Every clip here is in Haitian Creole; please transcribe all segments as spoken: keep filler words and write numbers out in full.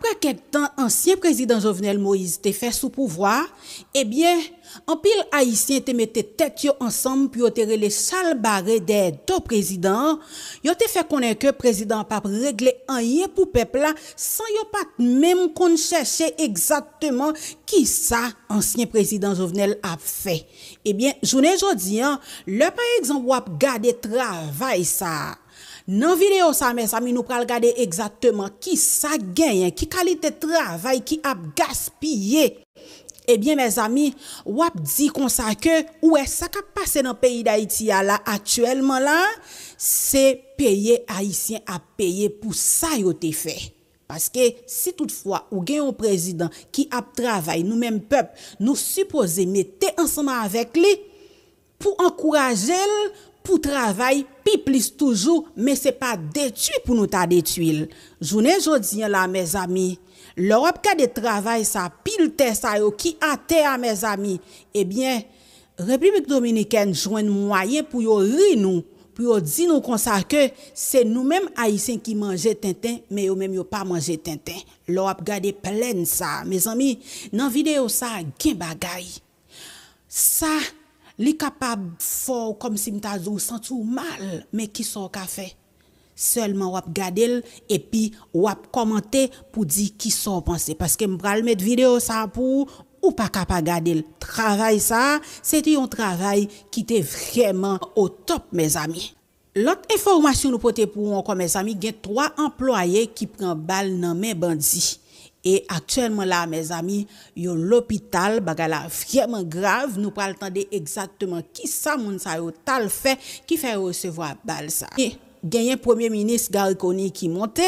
Apre kèk tan ansyen prezidan Jovenel Moïse te fè sou pouvwa a, ebyen, anpil Ayisyen te mete tèt yo ansanm pou yo te rele chal bare dèyè do prezidan an. Yo te fè konnen ke prezidan an p ap regle anyen pou pèp la san yo pa t menm konn chèche egzakteman kisa ansyen prezidan Jovenel ap fè. Ebyen, jounen jodi an, lè pa egzanp w ap gade travay sa a, nan videyo sa a, mezanmi, nou pral gade egzakteman kisa k genyen, ki kalite travay ki ap gaspiye. Ebyen, mezanmi, w ap di konsa ke ou wè sa k ap pase nan peyi Dayiti a la aktyèlman la, se peye Ayisyen ap peye pou sa yo te fè. Paske si toutfwa ou gen yon prezidan ki ap travay, nou menm pèp, nou sipoze mete ansanm avèk li pou ankouraje l pou travay pi plis toujou, men se pa detwi pou nou ta detwi l. Jounen jodi an la, mezanmi, lè w ap gade travay sa, pil tè sa yo ki atè a, mezanmi, ebyen, Repiblik Dominikèn jwenn mwayen pou yo ri nou, pou yo di nou konsa ke se nou menm Ayisyen ki manje tenten, men yo menm yo pa manje tenten. Lè w ap gade plèn sa, mezanmi, nan videyo sa, gen bagay. Sa, li kapab fè w kòmsi m ta di w santi w mal, men kisa w ka fè? Sèlman w ap gade l, epi w ap kòmante pou di kisa w panse. Paske m pral met videyo sa a pou ou, ou pa ka pa gade l. Travay sa a, se te yon travay ki te vrèman o top, mezanmi. Lòt enfòmasyon nou pote pou ou ankò, mezanmi, gen twa anplwaye ki pran bal nan men bandi. E aktyèlman la, mezanmi, yo lopital, bagay la vrèman grav. Nou pral tande egzakteman kisa moun sa yo t al fè ki fè yo resevwa bal sa. E genyen Premye Minis Garry Conille ki monte.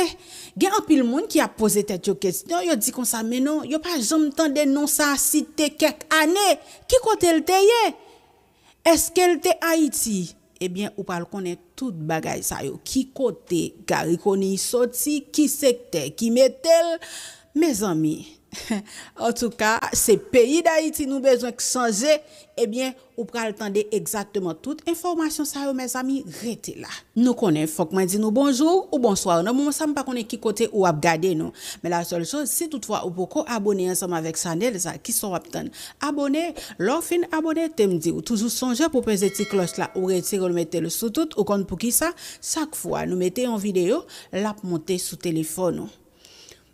Gen anpil moun ki ap poze tèt yo kesyon, yo di konsa, men non, yo pa janm tande non sa a site kèk ane. Ki kote l te ye? Èske l te Ayiti? Ebyen, ou pral konnen tout bagay sa yo. Ki kote Garry Conille soti, ki sektè ki mete l? Mezanmi, antouka, se peyi Dayiti nou bezwen k chanje. Ebyen, ou pral tande egzakteman tout enfòmasyon sa yo, mezanmi, rete la. Nou konnen, fòk mwen di nou bonjou ou bonswa. Nan moman sa, m pa konnen ki kote ou ap gade nou. Men la sèl choz, si toutfwa ou poko abone ansanm avèk chanèl sa, kisa w ap tann? Abone, lè w fin abone, te m di w, toujou sonje pou peze ti klòch la, ou retire l, mete l sou tout, ou konn poukisa, chak fwa nou mete yon videyo, l ap monte sou telefòn ou.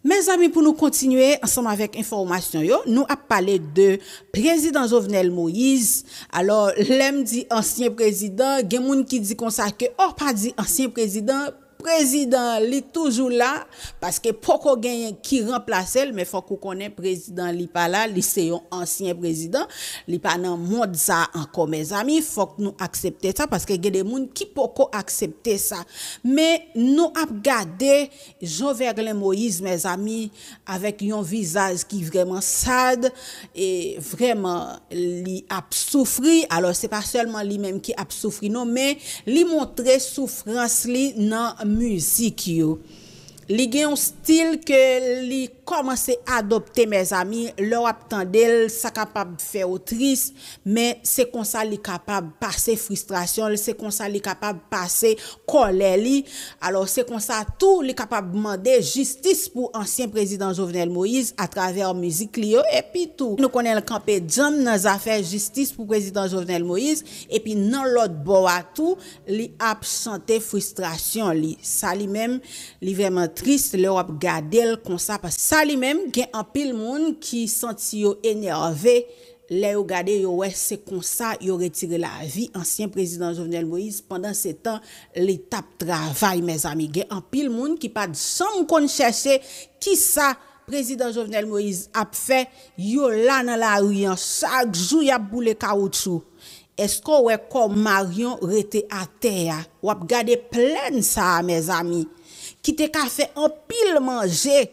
Mezanmi, pou nou kontinye ansanm avèk enfòmasyon yo, nou ap pale de prezidan Jovenel Moïse. Alò, lè m di ansyen prezidan, gen moun ki di konsa ke, oh, pa di ansyen prezidan, prezidan an, li toujou la, paske poko genyen ki ranplase l, men fòk ou konnen prezidan li pa la, li se yon ansyen prezidan, li pa nan mond sa a ankò, mezanmi, fòk nou aksepte sa, paske gen de moun ki poko aksepte sa. Men nou ap gade Joverlin Moïse, mezanmi, avèk yon vizaj ki vrèman sad, e vrèman li ap soufri. Alò, se pa sèlman li menm ki ap soufri non, men li montre soufrans li nan mizik yo. Li gen yon stil ke li kòmanse adopte, mezanmi, lè w ap tande l, sa kapab fè w tris, men se konsa li kapab pase fristrasyon l, se konsa li kapab pase kòlè li. Alò, se konsa tou li kapab mande jistis pou ansyen prezidan Jovenel Moïse atravè mizik li yo. Epi tou, nou konnen l kanpe djanm nan zafè jistis pou prezidan Jovenel Moïse. Epi nan lòt bò a tou, li ap chante fristrasyon li. Sa li menm, li vrèman tris lè w ap gade l konsa. Paske sa li menm, gen anpil moun ki santi yo enève lè yo gade, yo wè se konsa yo retire lavi ansyen prezidan Jovenel Moïse. Pandansetan, li t ap travay, mezanmi. Gen anpil moun ki pa t janm konn chèche kisa prezidan Jovenel Moïse ap fè. Yo la nan lari an, chak jou y ap boule kawoutchou. Èske w wè kò Marion rete atè a? W ap gade plèn sa a, mezanmi, ki te ka fè anpil manje.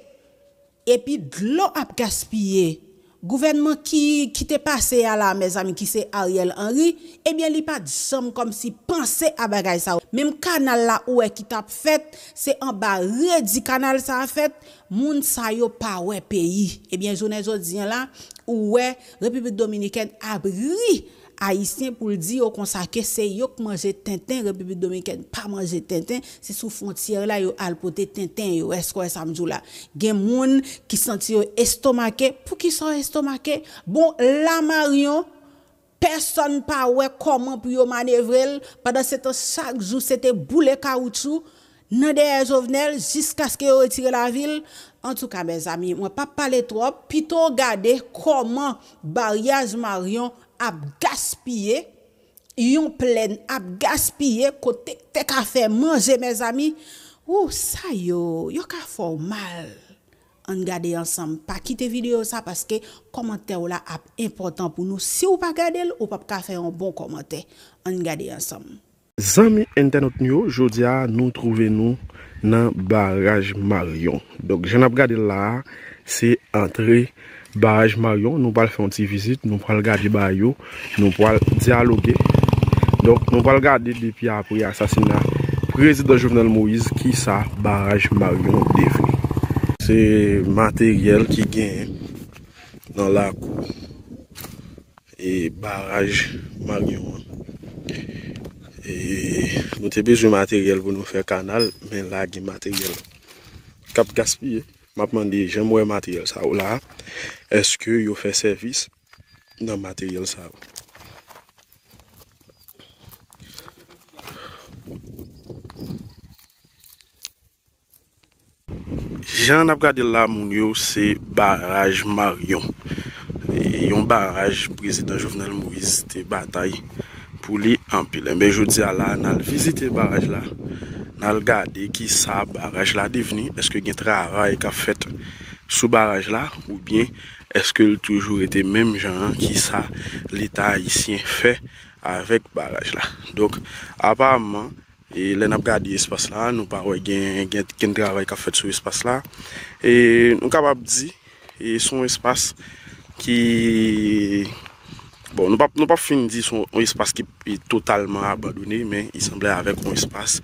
Epi dlo ap gaspiye. Gouvènman ki, ki te pase a la, mezanmi, ki se Ariel Henry, ebyen, li pa t janm kòmsi panse a bagay sa yo. Menm kanal la ou wè ki t ap fèt, se anba redi kanal sa a fèt, moun sa yo pa wè peyi. Ebyen, jounen jodi an la, ou wè Repiblik Dominikèn ap ri Ayisyen pou l di yo konsa ke se yo k manje tenten, Repiblik Dominikèn pa manje tenten, se sou fwontyè la yo al pote tenten yo. Èske w wè sa m di w la? Gen moun ki santi yo estomake. Poukisa w estomake? Bon, Lamaryon, pèsonn pa wè kòman pou yo manevre l. Pandan se tan, chak jou, se te boule kawoutchou nan dèyè Jovenel jiskaske yo retire lavi l. Antouka, mezanmi, mwen p ap pale twòp. Pito w gade kòman baryaj Maryon ap gaspiye, yon plèn ap gaspiye, kote k te ka fè manje, mezanmi. Ou, sa yo, yo ka fè w mal. Ann gade ansanm. Pa kite videyo sa, paske kòmantè w la ap enpòtan pou nou. Si w pa gade l, ou p ap ka fè yon bon kòmantè. Ann gade ansanm. Zanmi entènot nou yo, jodi a nou twouve nou nan baraj Maryon. Donk, jan n ap gade l la a, se antre baraj Maryon. Nou pral fè yon ti vizit, nou pral gade bagay yo, nou pral dyaloge. Donk, nou pral gade depi apre asasina prezidan Jovenel Moïse, kisa baraj Maryon devni. Se materyèl ki genyen nan lakou e baraj Maryon an. E nou te bezwen materyèl pou nou fè kanal, men la gen materyèl k ap gaspiye. M ap mande, jan m wè materyèl sa yo la a, èske yo fè sèvis nan materyèl sa yo? Jan n ap gade l la, moun yo, se baraj Maryon. E yon baraj prezidan Jovenel Moïse te batay pou li anpil. Enben, jodi a la, n al vizite baraj la, n al gade kisa baraj la devni, èske gen travay k ap fèt sou baraj la, oubyen èske l toujou rete menm jan an, kisa Leta ayisyen fè avèk baraj la. Donk, aparamman, e lè n ap gade espas la, nou pa wè gen, gen, gen travay k ap fèt sou espas la. E nou kapab di, e se yon espas ki, bon, nou p ap, nou p ap fin di se yon, yon espas ki, e, totalman abandone, men li sanble avèk yon espas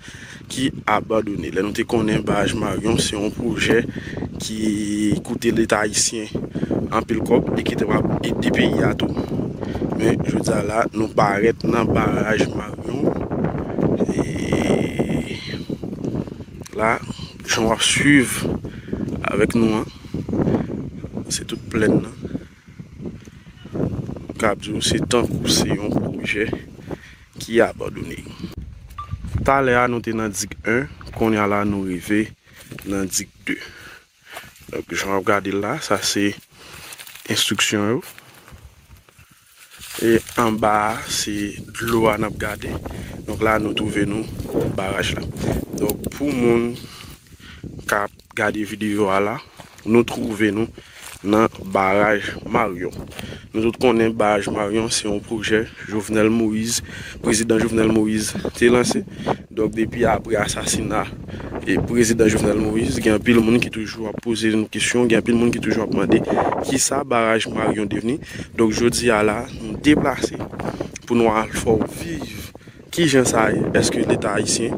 ki abandone. Lè nou te konnen baraj Maryon se yon pwojè ki koute Leta ayisyen anpil kòb e ki te ap ede peyi a tou. Men jodi a la, nou parèt nan baraj Maryon. E la, jan w ap swiv avèk nou an, se tout plèn nan. M ka di w, se tankou se yon pwojè ki abandone. Talè a, nou te nan dig en, kounye a la, nou rive nan dig de. Donk, jan w ap gade l la, sa se enstriksyon yo. E anba a, se dlo a n ap gade. Donk, la, nou twouve nou baraj la. Donk, pou moun k ap gade videyo a la, nou twouve nou nan baraj Maryon. Nou tout konnen baraj Maryon se yon pwojè Jovenel Moïse, prezidan Jovenel Moïse te lanse. Donk, depi apre asasina e prezidan Jovenel Moïse, gen anpil moun ki toujou ap poze nou kesyon, gen anpil moun ki toujou ap mande kisa baraj Maryon devni. Donk, jodi a la, nou deplase pou nou al fè w viv kijan sa ye. Èske Leta ayisyen,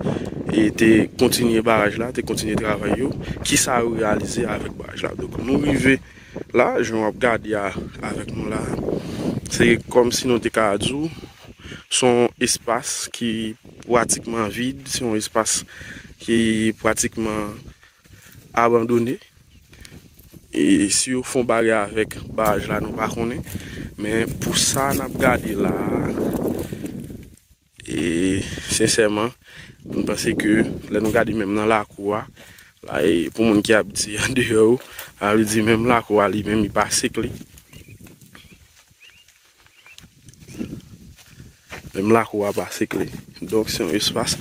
e, te kontinye baraj la, te kontinye travay yo? Kisa yo reyalize avèk baraj la? Donk, nou rive la, jan w ap gade a avèk nou la, se kòmsi nou te ka di w, se yon espas ki pratikman vid, se yon espas ki pratikman abandone. E si yo fè yon bagay avèk baraj la, nou pa konnen. Men pou sa n ap gade la a, e sensèman, m panse ke lè nou gade menm nan lakou a, la, e pou moun ki ap di andeyò, sa vle di menm lakou a li menm, li pa sekle. Menm lakou a pa sekle. Donk, se yon espas,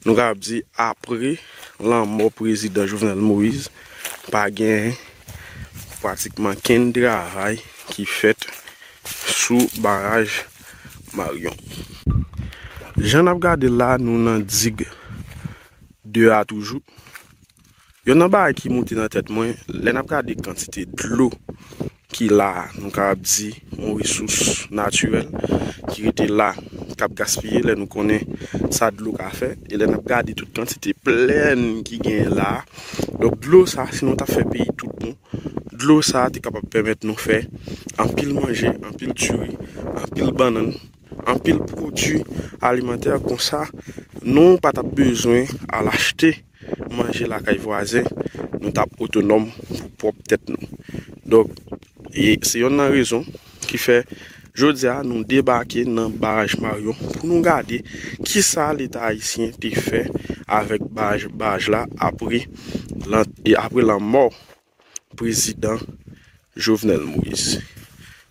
nou kapab di, apre lanmò prezidan Jovenel Moïse, pa gen pratikman kenn travay ki fèt sou baraj Maryon. Jan n ap gade la, nou nan dig de a toujou. Youn nan bagay ki moute nan tèt mwen, lè n ap gade kantite dlo ki la a, nou kapab di yon resous natirèl ki rete la, k ap gaspiye, lè nou konnen sa dlo ka fè, e lè n ap gade tout kantite plèn ki genyen la a. Donk, dlo sa, si nou t ap fè peyi tout bon, dlo sa te kapab pèmèt nou fè anpil manje, anpil diri, anpil bannann, anpil pwodui alimantè, konsa nou pa t ap bezwen al achte manje lakay vwazen, nou t ap otonòm pou pwòp tèt nou. Donk, e se yonn nan rezon ki fè jodi a nou debake nan baraj Marion pou nou gade kisa Leta ayisyen te fè avèk baraj, baraj la apre, lan- e apre lanmò prezidan Jovenel Moïse.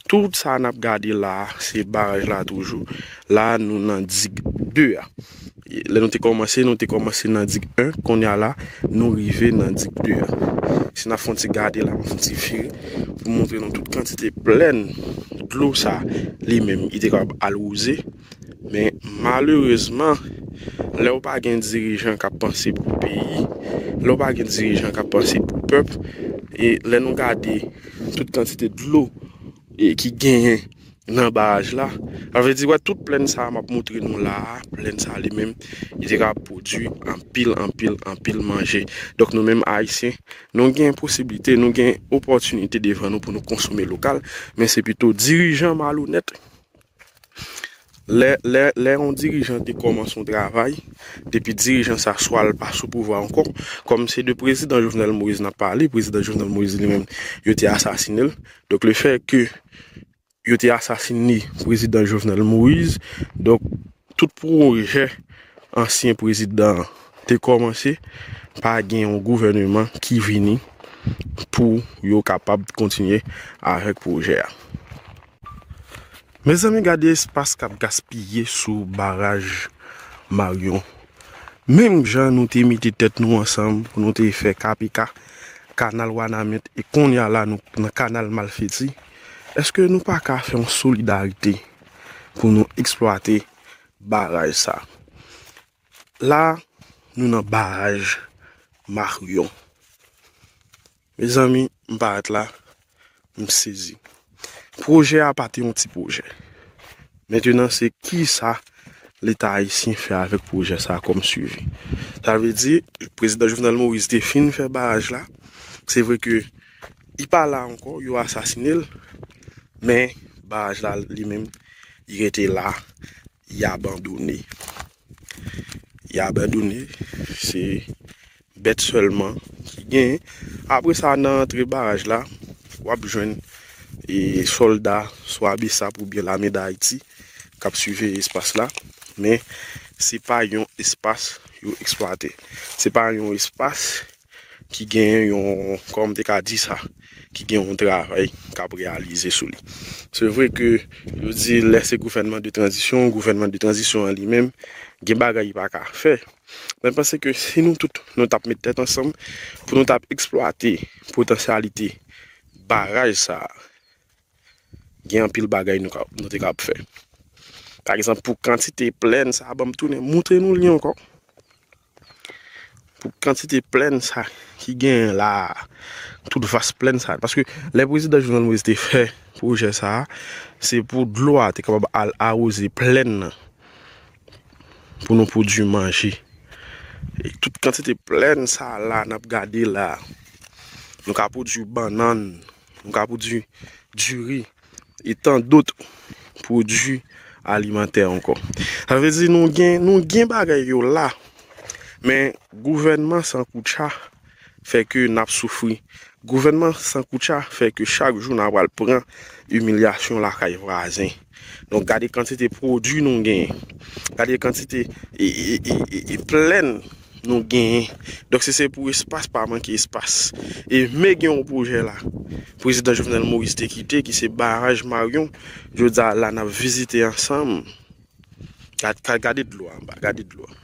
Tout sa n ap gade la a, se baraj la toujou. La a, nou nan dig de a. Lè nou te kòmanse, nou te kòmanse nan dig en, kounye a la, nou rive nan dig de a. Si n ap fè yon ti gade la, m ap fè yon ti vire pou montre nou tout kantite plèn dlo sa li menm, li te kapab al wouze. Men malerezman, lè w pa gen dirijan k ap panse pou peyi, lè w pa gen dirijan k ap panse pou pèp, e lè nou gade tout kantite dlo e ki genyen nan baraj la, sa vle di, wè, tout plèn sa a m ap montre nou la a, plèn sa a li menm, li te ka pwodui anpil, anpil, anpil manje. Donk, nou menm Ayisyen, nou gen posiblite, nou gen opòtinite devan nou pou nou konsome lokal, men se pito dirijan malonèt. Lè, lè, lè yon dirijan te kòmanse yon travay, depi dirijan sa swa l pa sou pouvwa ankò, kòm se de prezidan Jovenel Moïse n ap pale, prezidan Jovenel Moïse li menm, yo te asasine l. Donk, le fè ke yo te asasine prezidan Jovenel Moïse, donk, tout pwojè ansyen prezidan an te kòmanse, pa gen yon gouvèneman ki vini pou yo kapab kontinye avèk pwojè a. Mezanmi, gade espas k ap gaspiye sou baraj Marion. Menm jan nou te mete tèt nou ansanm pou nou te fè K P K, kanal Wanament, e kounye a la nou nan kanal Malfeti, èske nou pa ka fè yon solidarite pou nou eksplwate baraj sa? La, nou nan baraj Marion. Mezanmi, m parèt la, m sezi. Pwojè a pa te yon ti pwojè. Mentenan, se kisa Leta ayisyen fè avèk pwojè sa a kòm swivi. Sa vle di, prezidan Jovenel Moïse te fin fè baraj la. Se vre ke li pa la ankò, yo asasine l, men baraj la li menm, li rete la, li abandone. Li abandone, se bèt sèlman ki genyen. Apre sa, nan antre baraj la, w ap jwenn, e, sòlda, swa BSAP oubyen Lame Dayiti, k ap siveye espas la. Men, se pa yon espas yo eksplwate. Se pa yon espas ki gen yon, kòman m te ka di sa, ki gen yon travay k ap reyalize sou li. Se vre ke yo di lè se gouvènman de tranzisyon, gouvènman de tranzisyon an li menm, gen bagay li pa ka fè. Men m panse ke si nou tout, nou t ap met tèt ansanm pou nou t ap eksplwate potansyalite baraj sa a, gen anpil bagay nou ka, nou te kab fè. Pa egzanp, pou kantite plèn sa a, ban m tounen montre nou li ankò. Pou kantite plèn sa ki genyen la a, tout vas plèn sa a. Paske lè prezidan Jovenel Moïse te fè pwojè sa a, se pou dlo a te kapab al awoze plèn nan, pou nou pwodui manje. E tout kantite plèn sa a la, n ap gade la a, nou ka pwodui bannann, nou ka pwodui diri, e tan dòt pwodui alimantè ankò. Sa vle di nou gen, nou gen bagay yo la, men gouvènman san koutcha fè ke n ap soufri. Gouvènman san koutcha fè ke chak jou n a pral pran imilyasyon lakay vwazen. Donk, gade kantite pwodui nou genyen. Gade kantite e, e, e, e, e plèn nou genyen. Donk, si se pou espas, pa manke espas. E men gen yon pwojè la. Prezidan Jovenel Moïse te kite, ki se baraj Marion. Jodi a la, n ap vizite ansanm. Gad, gad, gade dlo a anba, gade dlo a.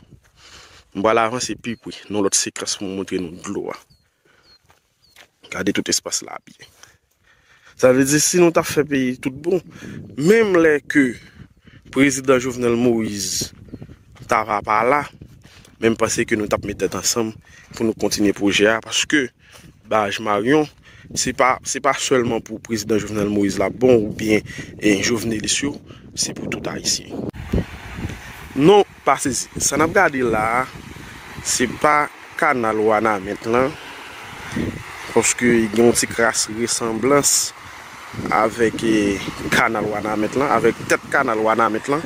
M pral avanse pi pre, nan lòt sekans pou m montre nou dlo a. Gade tout espas la byen. Sa vle di, si nou t ap fè peyi tout bon, menm lè ke prezidan Jovenel Moïse ta va pa la, men m panse ke nou t ap met tèt ansanm pou nou kontinye pwojè a, paske baraj Marion, se pa, se pa sèlman pou prezidan Jovenel Moïse l ap bon oubyen, e, jovenelis yo, se pou tout Ayisyen. Non, pa sezi. Sa n ap gade la a, se pa kanal Wanament lan, paske gen yon ti kras resanblans avèk, eh, kanal Wanament lan, avèk tèt kanal Wanament lan.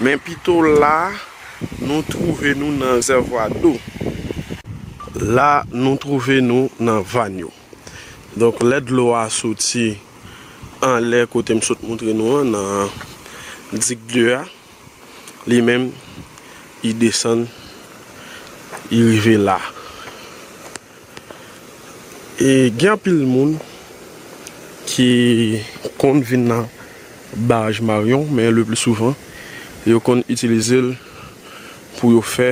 Men pito la, nou twouve nou nan rezèvwa dlo. La, nou twouve nou nan vàn yo. Donk, lè dlo a soti anlè kote m sot montre nou an, nan Dik de a, li menm, li desann, li rive la. E gen anpil moun ki konn vin nan baraj Marion, men le pli souvan, yo konn itilize l pou yo fè,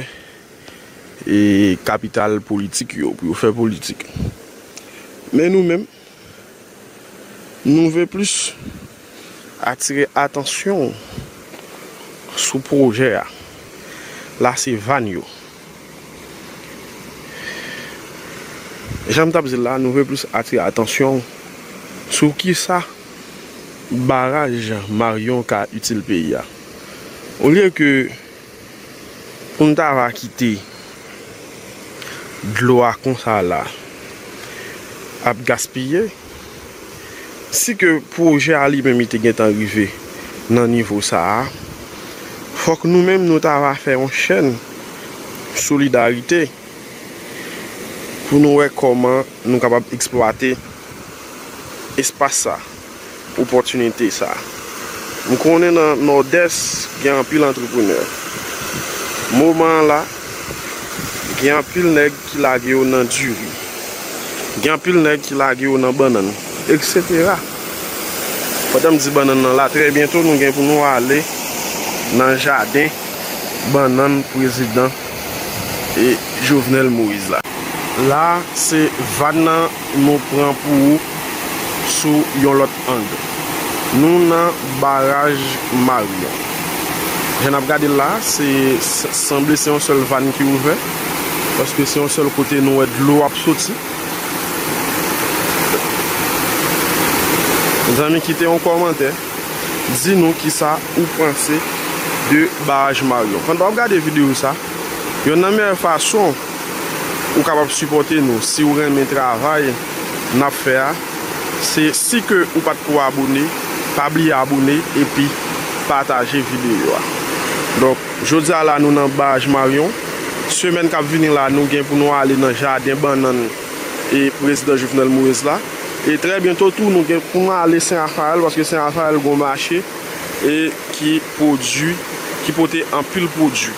e, kapital politik yo, pou yo fè politik. Men nou menm, nou vle plis atire atansyon sou pwojè a. La se vàn yo. Jan m t ap di l la, nou vle plis atire atansyon sou kisa baraj Marion ka itil peyi a. Olye ke pou n ta va kite dlo a konsa la ap gaspiye, si ke pwojè a li menm li te gentan rive nan nivo sa a, fòk nou menm nou ta va fè yon chèn solidarite pou nou wè kòman nou kapab eksplwate espas sa, opòtinite sa. M konnen nan Nòdès, gen anpil antreprenè. Moman an la, gen anpil nèg ki lage yo nan diri. Gen anpil nèg ki lage yo nan bannann, etsetera. Pandan m di bannann nan la, trè byento nou gen pou nou ale nan jaden bannann prezidan e Jovenel Moïse la. La, se vàn nan nou pran pou ou sou yon lòt ang. Nou nan baraj Marion. Jan n ap gade l la, se, s-, sanble se yon sèl vàn ki ouvè, paske se yon sèl kote nou wè dlo ap soti. Mezanmi, kite yon kòmantè. Di nou kisa ou panse de baraj Marion. Pandan w ap gade videyo sa, yonn nan meyè fason ou kapab sipòte nou, si w renmen travay n ap fè a, se si ke ou pa t ko abone, pa bliye abone epi pataje videyo a. Donk, jodi a la, nou nan baraj Marion. Semèn k ap vini la, nou gen pou nou ale nan jaden bannann e prezidan Jovenel Moïse la. E trè byento tou, nou gen pou nou ale Sen Rafayèl, paske Sen Rafayèl gon mache e ki pwodui, ki pote anpil pwodui.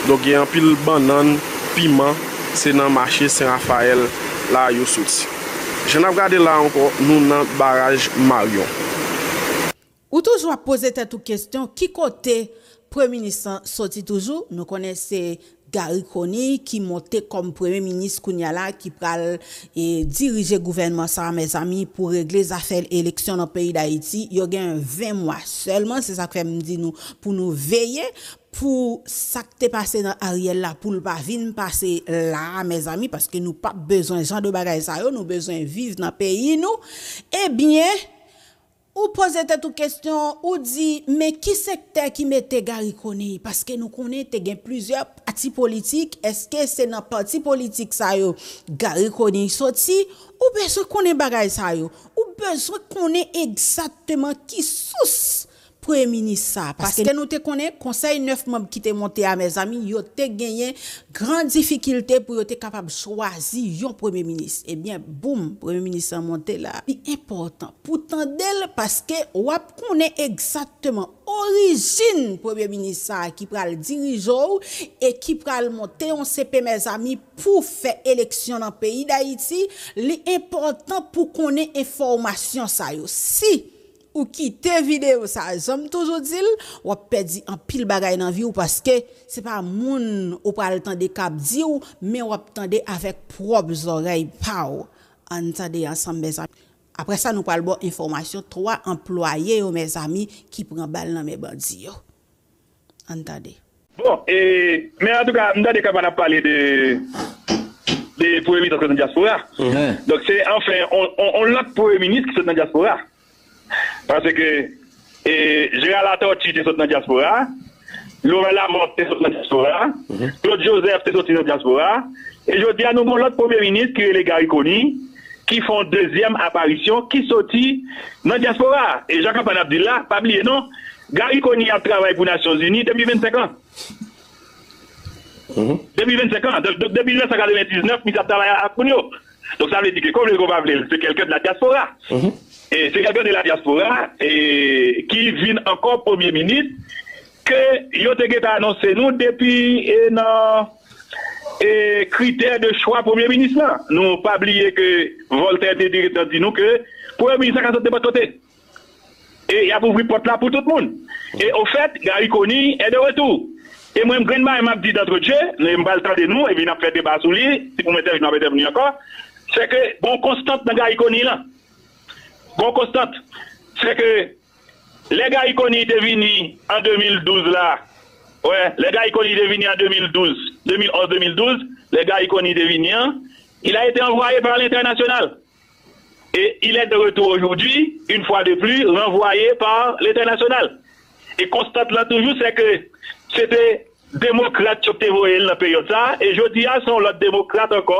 Donk, gen anpil bannann, piman, se nan mache Sen Rafayèl la yo soti. Jan n ap gade la ankò, nou nan baraj Marion. Ou toujou ap poze tèt ou kesyon, ki kote premye minis lan soti toujou? Nou konnen se Garry Conille ki monte kòm premye minis kounye a la, ki pral, e, dirije gouvènman sa a, mezanmi, pou regle zafè eleksyon nan peyi Dayiti. Yo gen ven mwa sèlman, se sa k fè m di nou pou nou veye pou sa k te pase nan Ariel la, pou l pa vin pase la a, mezanmi, paske nou p ap bezwen jan de bagay sa yo, nou bezwen viv nan peyi nou. Ebyen, ou poze tèt ou kesyon, ou di, men ki sektè ki mete Garry Conille? Paske nou konnen te gen plizyè pati politik. Èske se nan pati politik sa yo Garry Conille soti? Ou bezwen konnen bagay sa yo. Ou bezwen konnen egzakteman ki sous premye minis sa. Paske nou te konnen konsèy nèf manm ki te monte a, mezanmi, yo te genyen gran difikilte pou yo te kapab chwazi yon premye minis. Ebyen, boum, premye minis lan monte la. Li enpòtan pou tande l, paske w ap konnen egzakteman orijin premye minis sa a ki pral dirije w e ki pral monte yon C P, mezanmi, pou fè eleksyon nan peyi Dayiti. Li enpòtan pou konnen enfòmasyon sa yo. Si ou kite videyo sa a, jan m toujou di l, w ap pèdi anpil bagay nan vi w, paske se pa moun ou pral tande k ap di w, men w ap tande avèk pwòp zòrèy pa w. Ann tande ansanm, mezanmi. Apre sa, nou pral ba w enfòmasyon twa anplwaye yo, mezanmi, ki pran bal nan men bandi yo. Ann tande. Bon, e, men antouka, m tande kòman n ap pale de, de premye minis k sot nan dyaspora. Donk, se, anfen, on, on, on lòt premye minis ki sot nan dyaspora. Paske, e, Gérard Latortue te sot nan dyaspora, Laurent Lamothe te sot nan dyaspora, Claude Joseph te soti nan dyaspora, e jodi a nou gen yon lòt premye minis ki rele Garry Conille, ki fè yon dezyèm aparisyon, ki soti nan dyaspora a. E jan Kanpann ap di l la, pa bliye non, Garry Conille ap travay pou Nasyonzini depi vennsenk an. Depi vennsenk an. Donk, donk, depi mil nèf san katrevendiznèf, misye ap travay ak moun yo. Donk, sa vle di ke, ke w vle l, ke w pa vle l, se quelqu'un de la diaspora. E se quelqu'un de la diaspora, e, ki vin ankò premye minis, ke yo te gentan anonse nou depi, e, nan, e, kritè de chwa premye minis lan. Nou pa bliye ke Voltaire te gentan di nou ke premye minis la ka sot nenpòt kote. E y ap ouvri pòt la pou tout moun. E ofèt, Garry Conille est de retour. E mwen, m grenn bagay m ap di d'entrée de jeu, men m pral tande nou, epi n ap fè deba sou li, si pou m entèvni, m ap entèvni ankò, se ke gon konstant nan Garry Conille lan. Gon konstant. Se ke lè Garry Conille te vini an de mil douz la, wè, lè Garry Conille te vini an de mil douz, de mil onz, de mil douz, lè Garry Conille te vini an, il a été envoyé par l'international. Et il est de retour aujourd'hui, une fois de plus, renvoyé par l'international. E konstant lan toujou, se ke se te demokrat yo ki te voye l nan peryòd sa a, e jodi a, se yon lòt demokrat ankò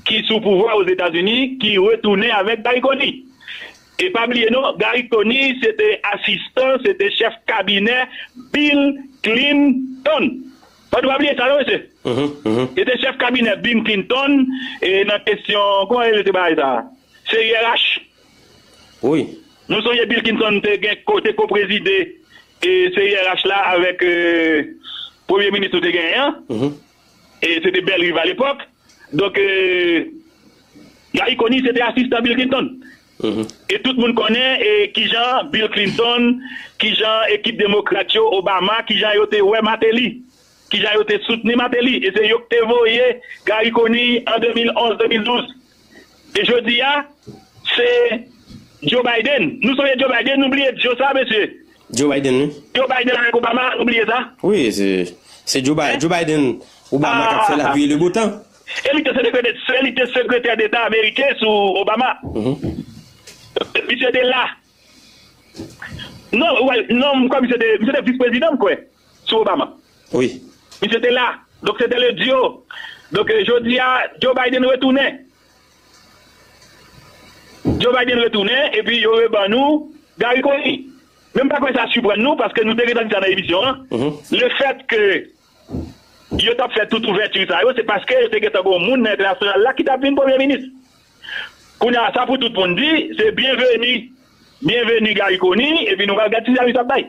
ki sou pouvwa Ozetazini, ki retounen avèk Garry Conille. E pa bliye non, Garry Conille, se te asistan, se te chèf kabinè Bill Clinton. Fò nou pa bliye sa non, mesye. Se te chèf kabinè Bill Clinton, e nan kesyon, kòman yo rele bagay sa a? C I R H. Wi. Nou sonje Bill Clinton te gen ko-, te ko-prezide, e, C I R H la avèk, e, premye minis nou te genyen an. E se te Bellerive alepòk. Donk, e, Garry Conille se te asistan Bill Clinton. E tout moun konnen, e, kijan Bill Clinton, kijan ekip demokrat yo, Obama, kijan yo te wè Martelly. Kijan yo te soutni Martelly, e se yo ki te voye Garry Conille an de mil onz, de mil douz. E jodi a, se Joe Biden. Nou sonje Joe Biden, nou bliye Joe sa, mesye. Joe Biden, wi. Joe Biden avèk Obama, nou bliye sa. Wi, se, se Joe Bi-, Joe Biden, Obama k ap fè lapli e le bo tan. E li te sekretè, se li te sekretè deta ameriken sou Obama. Misye te la. Non, wè, non, m kwè misye te, misye te vis prezidan, m kwè, sou Obama. Wi. Misye te la. Donk, se te le duo. Donk, e, jodi a, Joe Biden retounen. Joe Biden retounen, epi yo reban nou Garry Conille. Men m pa kwè sa siprann nou, paske nou te gentan di sa nan emisyon an. Lefèt ke yo t ap fè tout ouvèti sa yo, se paske yo te gentan gen yon moun nan entènasyonal la ki t ap vin premye minis. Kounye a, sa pou tout moun di, se byenveni, byenveni Garry Conille, epi nou pral gad ti sèvis ap bay.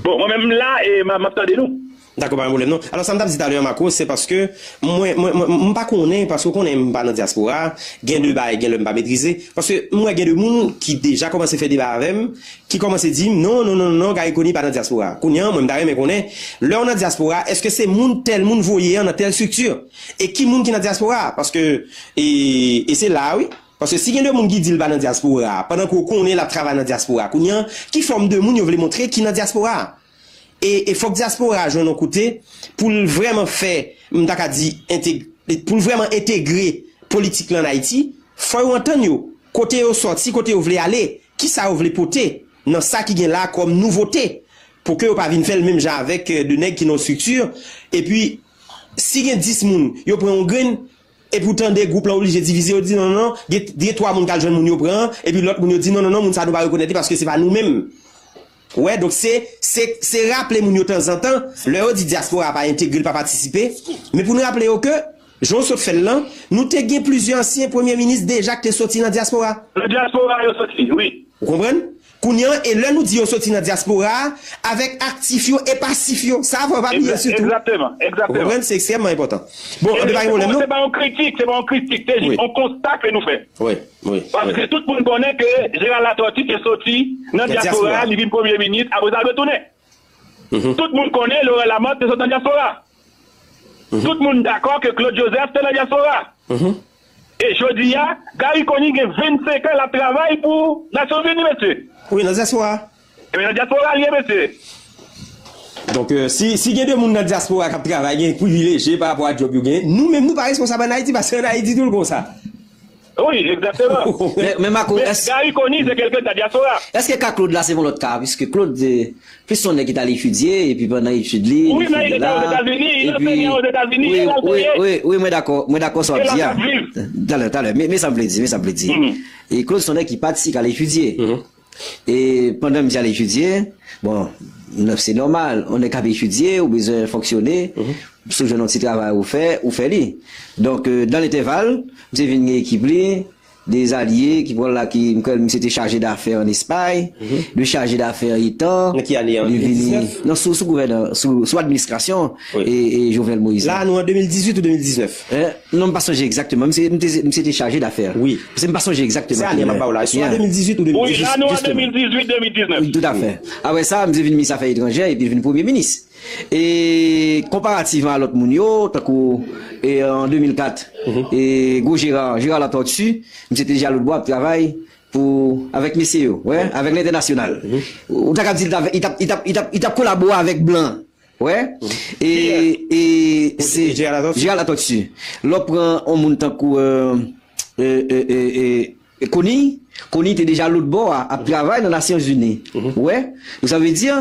Bon, mwen menm m la, e m, m ap tande nou. Dakò, pa gen pwoblèm non. Alò, sa m t ap di talè a, Marco, se paske mwen, mwen, mwen, m pa konnen, paske w konnen m pa nan dyaspora, gen de bagay, gen lè m pa metrize, paske m wè gen de moun ki deja kòmanse fè deba avè m, ki kòmanse di m, non, non, non, non, Garry Conille pa nan dyaspora. Kounye a, mwen, m ta renmen konnen, lè w nan dyaspora, èske se moun, tèl moun voye an nan tèl estrikti? E ki moun ki nan dyaspora? Paske, e, e se la, wi. Paske si gen de moun ki di l pa nan dyaspora, pandan ke w konnen l ap travay nan dyaspora, kounye a, ki fòm de moun yo vle montre ki nan dyaspora? E, e fòk dyaspora a jwenn yon kote pou l vrèman fè, m ta ka di, enteg-, pou l vrèman entegre politik lan ann Ayiti, fò yo antann yo, kote yo sòti, kote yo vle ale, kisa yo vle pote nan sa ki gen la kòm nouvote, pou ke yo pa vin fè l menm jan avèk, e, de nèg ki nan yon estrikti, epi si gen dis moun, yo pran yon grenn, epi w tande gwoup lan oblije divize, yo di non, non, non, gen, gen twa moun k al jwenn moun yo pran an, epi lòt moun yo di non, non, non, moun sa nou pa rekonèt li paske se pa nou menm. Wè, donk se, se, se raple moun yo tanzantan, lè yo di dyaspora pa entegre l, pa patisipe, men pou n raple yo ke, jan w sot fè l lan, nou te gen plizyè ansyen premye minis deja ki te soti nan dyaspora. Nan dyaspora yo soti, wi. Ou konprann? Kounye a, e lè nou di yo soti nan dyaspora a, avèk aktif yo e pasif yo, sa fò w pa bliye sitou. Egzakteman, egzakteman. Ou konprann? Se ekstrèmman enpòtan. Bon, anben, pa gen pwoblèm non. Se pa yon kritik, se pa yon kritik, se jis yon konsta ke nou fè. Wi, wi. Paske tout moun konnen ke Gérard Latortue te soti nan dyaspora a, li vin premye minis, apre sa l retounen. Tout moun konnen Laurent Lamothe te sot nan dyaspora. Tout moun dakò ke Claude Joseph te nan dyaspora. E jodi a, Garry Conille gen vennsenk an l ap travay pou Nasyonzini, mesye. Wi, nan dyaspora. Ebyen, nan dyaspora l ye, mesye. Donk, e, si, si gen de moun nan dyaspora k ap travay, gen privilejye pa rapò a djòb yo genyen, nou menm nou pa responsab ann Ayiti, paske ann Ayiti tou l konsa. Wi, egzakteman. Men, men Marco, Men èske Gary Conille se kelkenn nan dyaspora. Èske ka Claude la se yon lòt ka? Piske Claude, eh, plis se yon nèg ki t al etidye, epi pandan etid li, Wi, li men li fini te la. Ozetazini, li Epi, anseye a Ozetazini, wi, e la l wi, te ye. wi, wi, mwen dakò, mwen dakò sa w E ap la di l a. ap viv. Talè, talè, men, men sa m vle di, men sa m vle di. Mhm. E Claude se yon nèg ki pati k al etidye. E pandan misye al etidye, bon, se nòmal, yon nèg k ap etidye, ou bezwen fonksyone, si w jwenn yon ti travay ou fè, ou fè li. Donk, euh, dan lentèval, misye vin gen ekip li, de alye ki pran la ki, m kwè misye te chaje dafè an Espay, de chaje dafè an Etan, Nan ki ane an? li vini, Deux mille dix-neuf? Non, sou, sou gouvènan, sou, sou administrasyon Wi. e, e Jovenel Moïse. La, nou an deux mille dix-huit ou deux mille dix-neuf? Eh, non, m pa sonje egzakteman. Misye, misye, misye te chaje dafè. Wi. Se m pa sonje egzakteman. Se ane m ap ba w la. Sou an deux mille dix-huit ou Wi, deux mille dix-neuf? la nou an Justement. deux mille dix-huit, deux mille dix-neuf. Wi, toutafè. Apre sa, misye vin minis afè etranjè epi vin premye minis. E konparativman a lòt moun yo, tankou e, an deux mille quatre, e gwo Gérard, Gérard Latortue, misye te deja lòtbò ap travay pou, avèk mesye yo, wè, avèk lentènasyonal. Ou ta kab di li t ap, li t ap, li t ap, li t ap, li t ap kolabore avèk blan. Wè. E, e se Gérard Latortue? Gérard Latortue. Lè w pran yon moun tankou euh, euh, euh, euh, euh, Conille, Conille te deja lòtbò a, ap travay nan Nasyonzini. Wè. Donk sa vle di,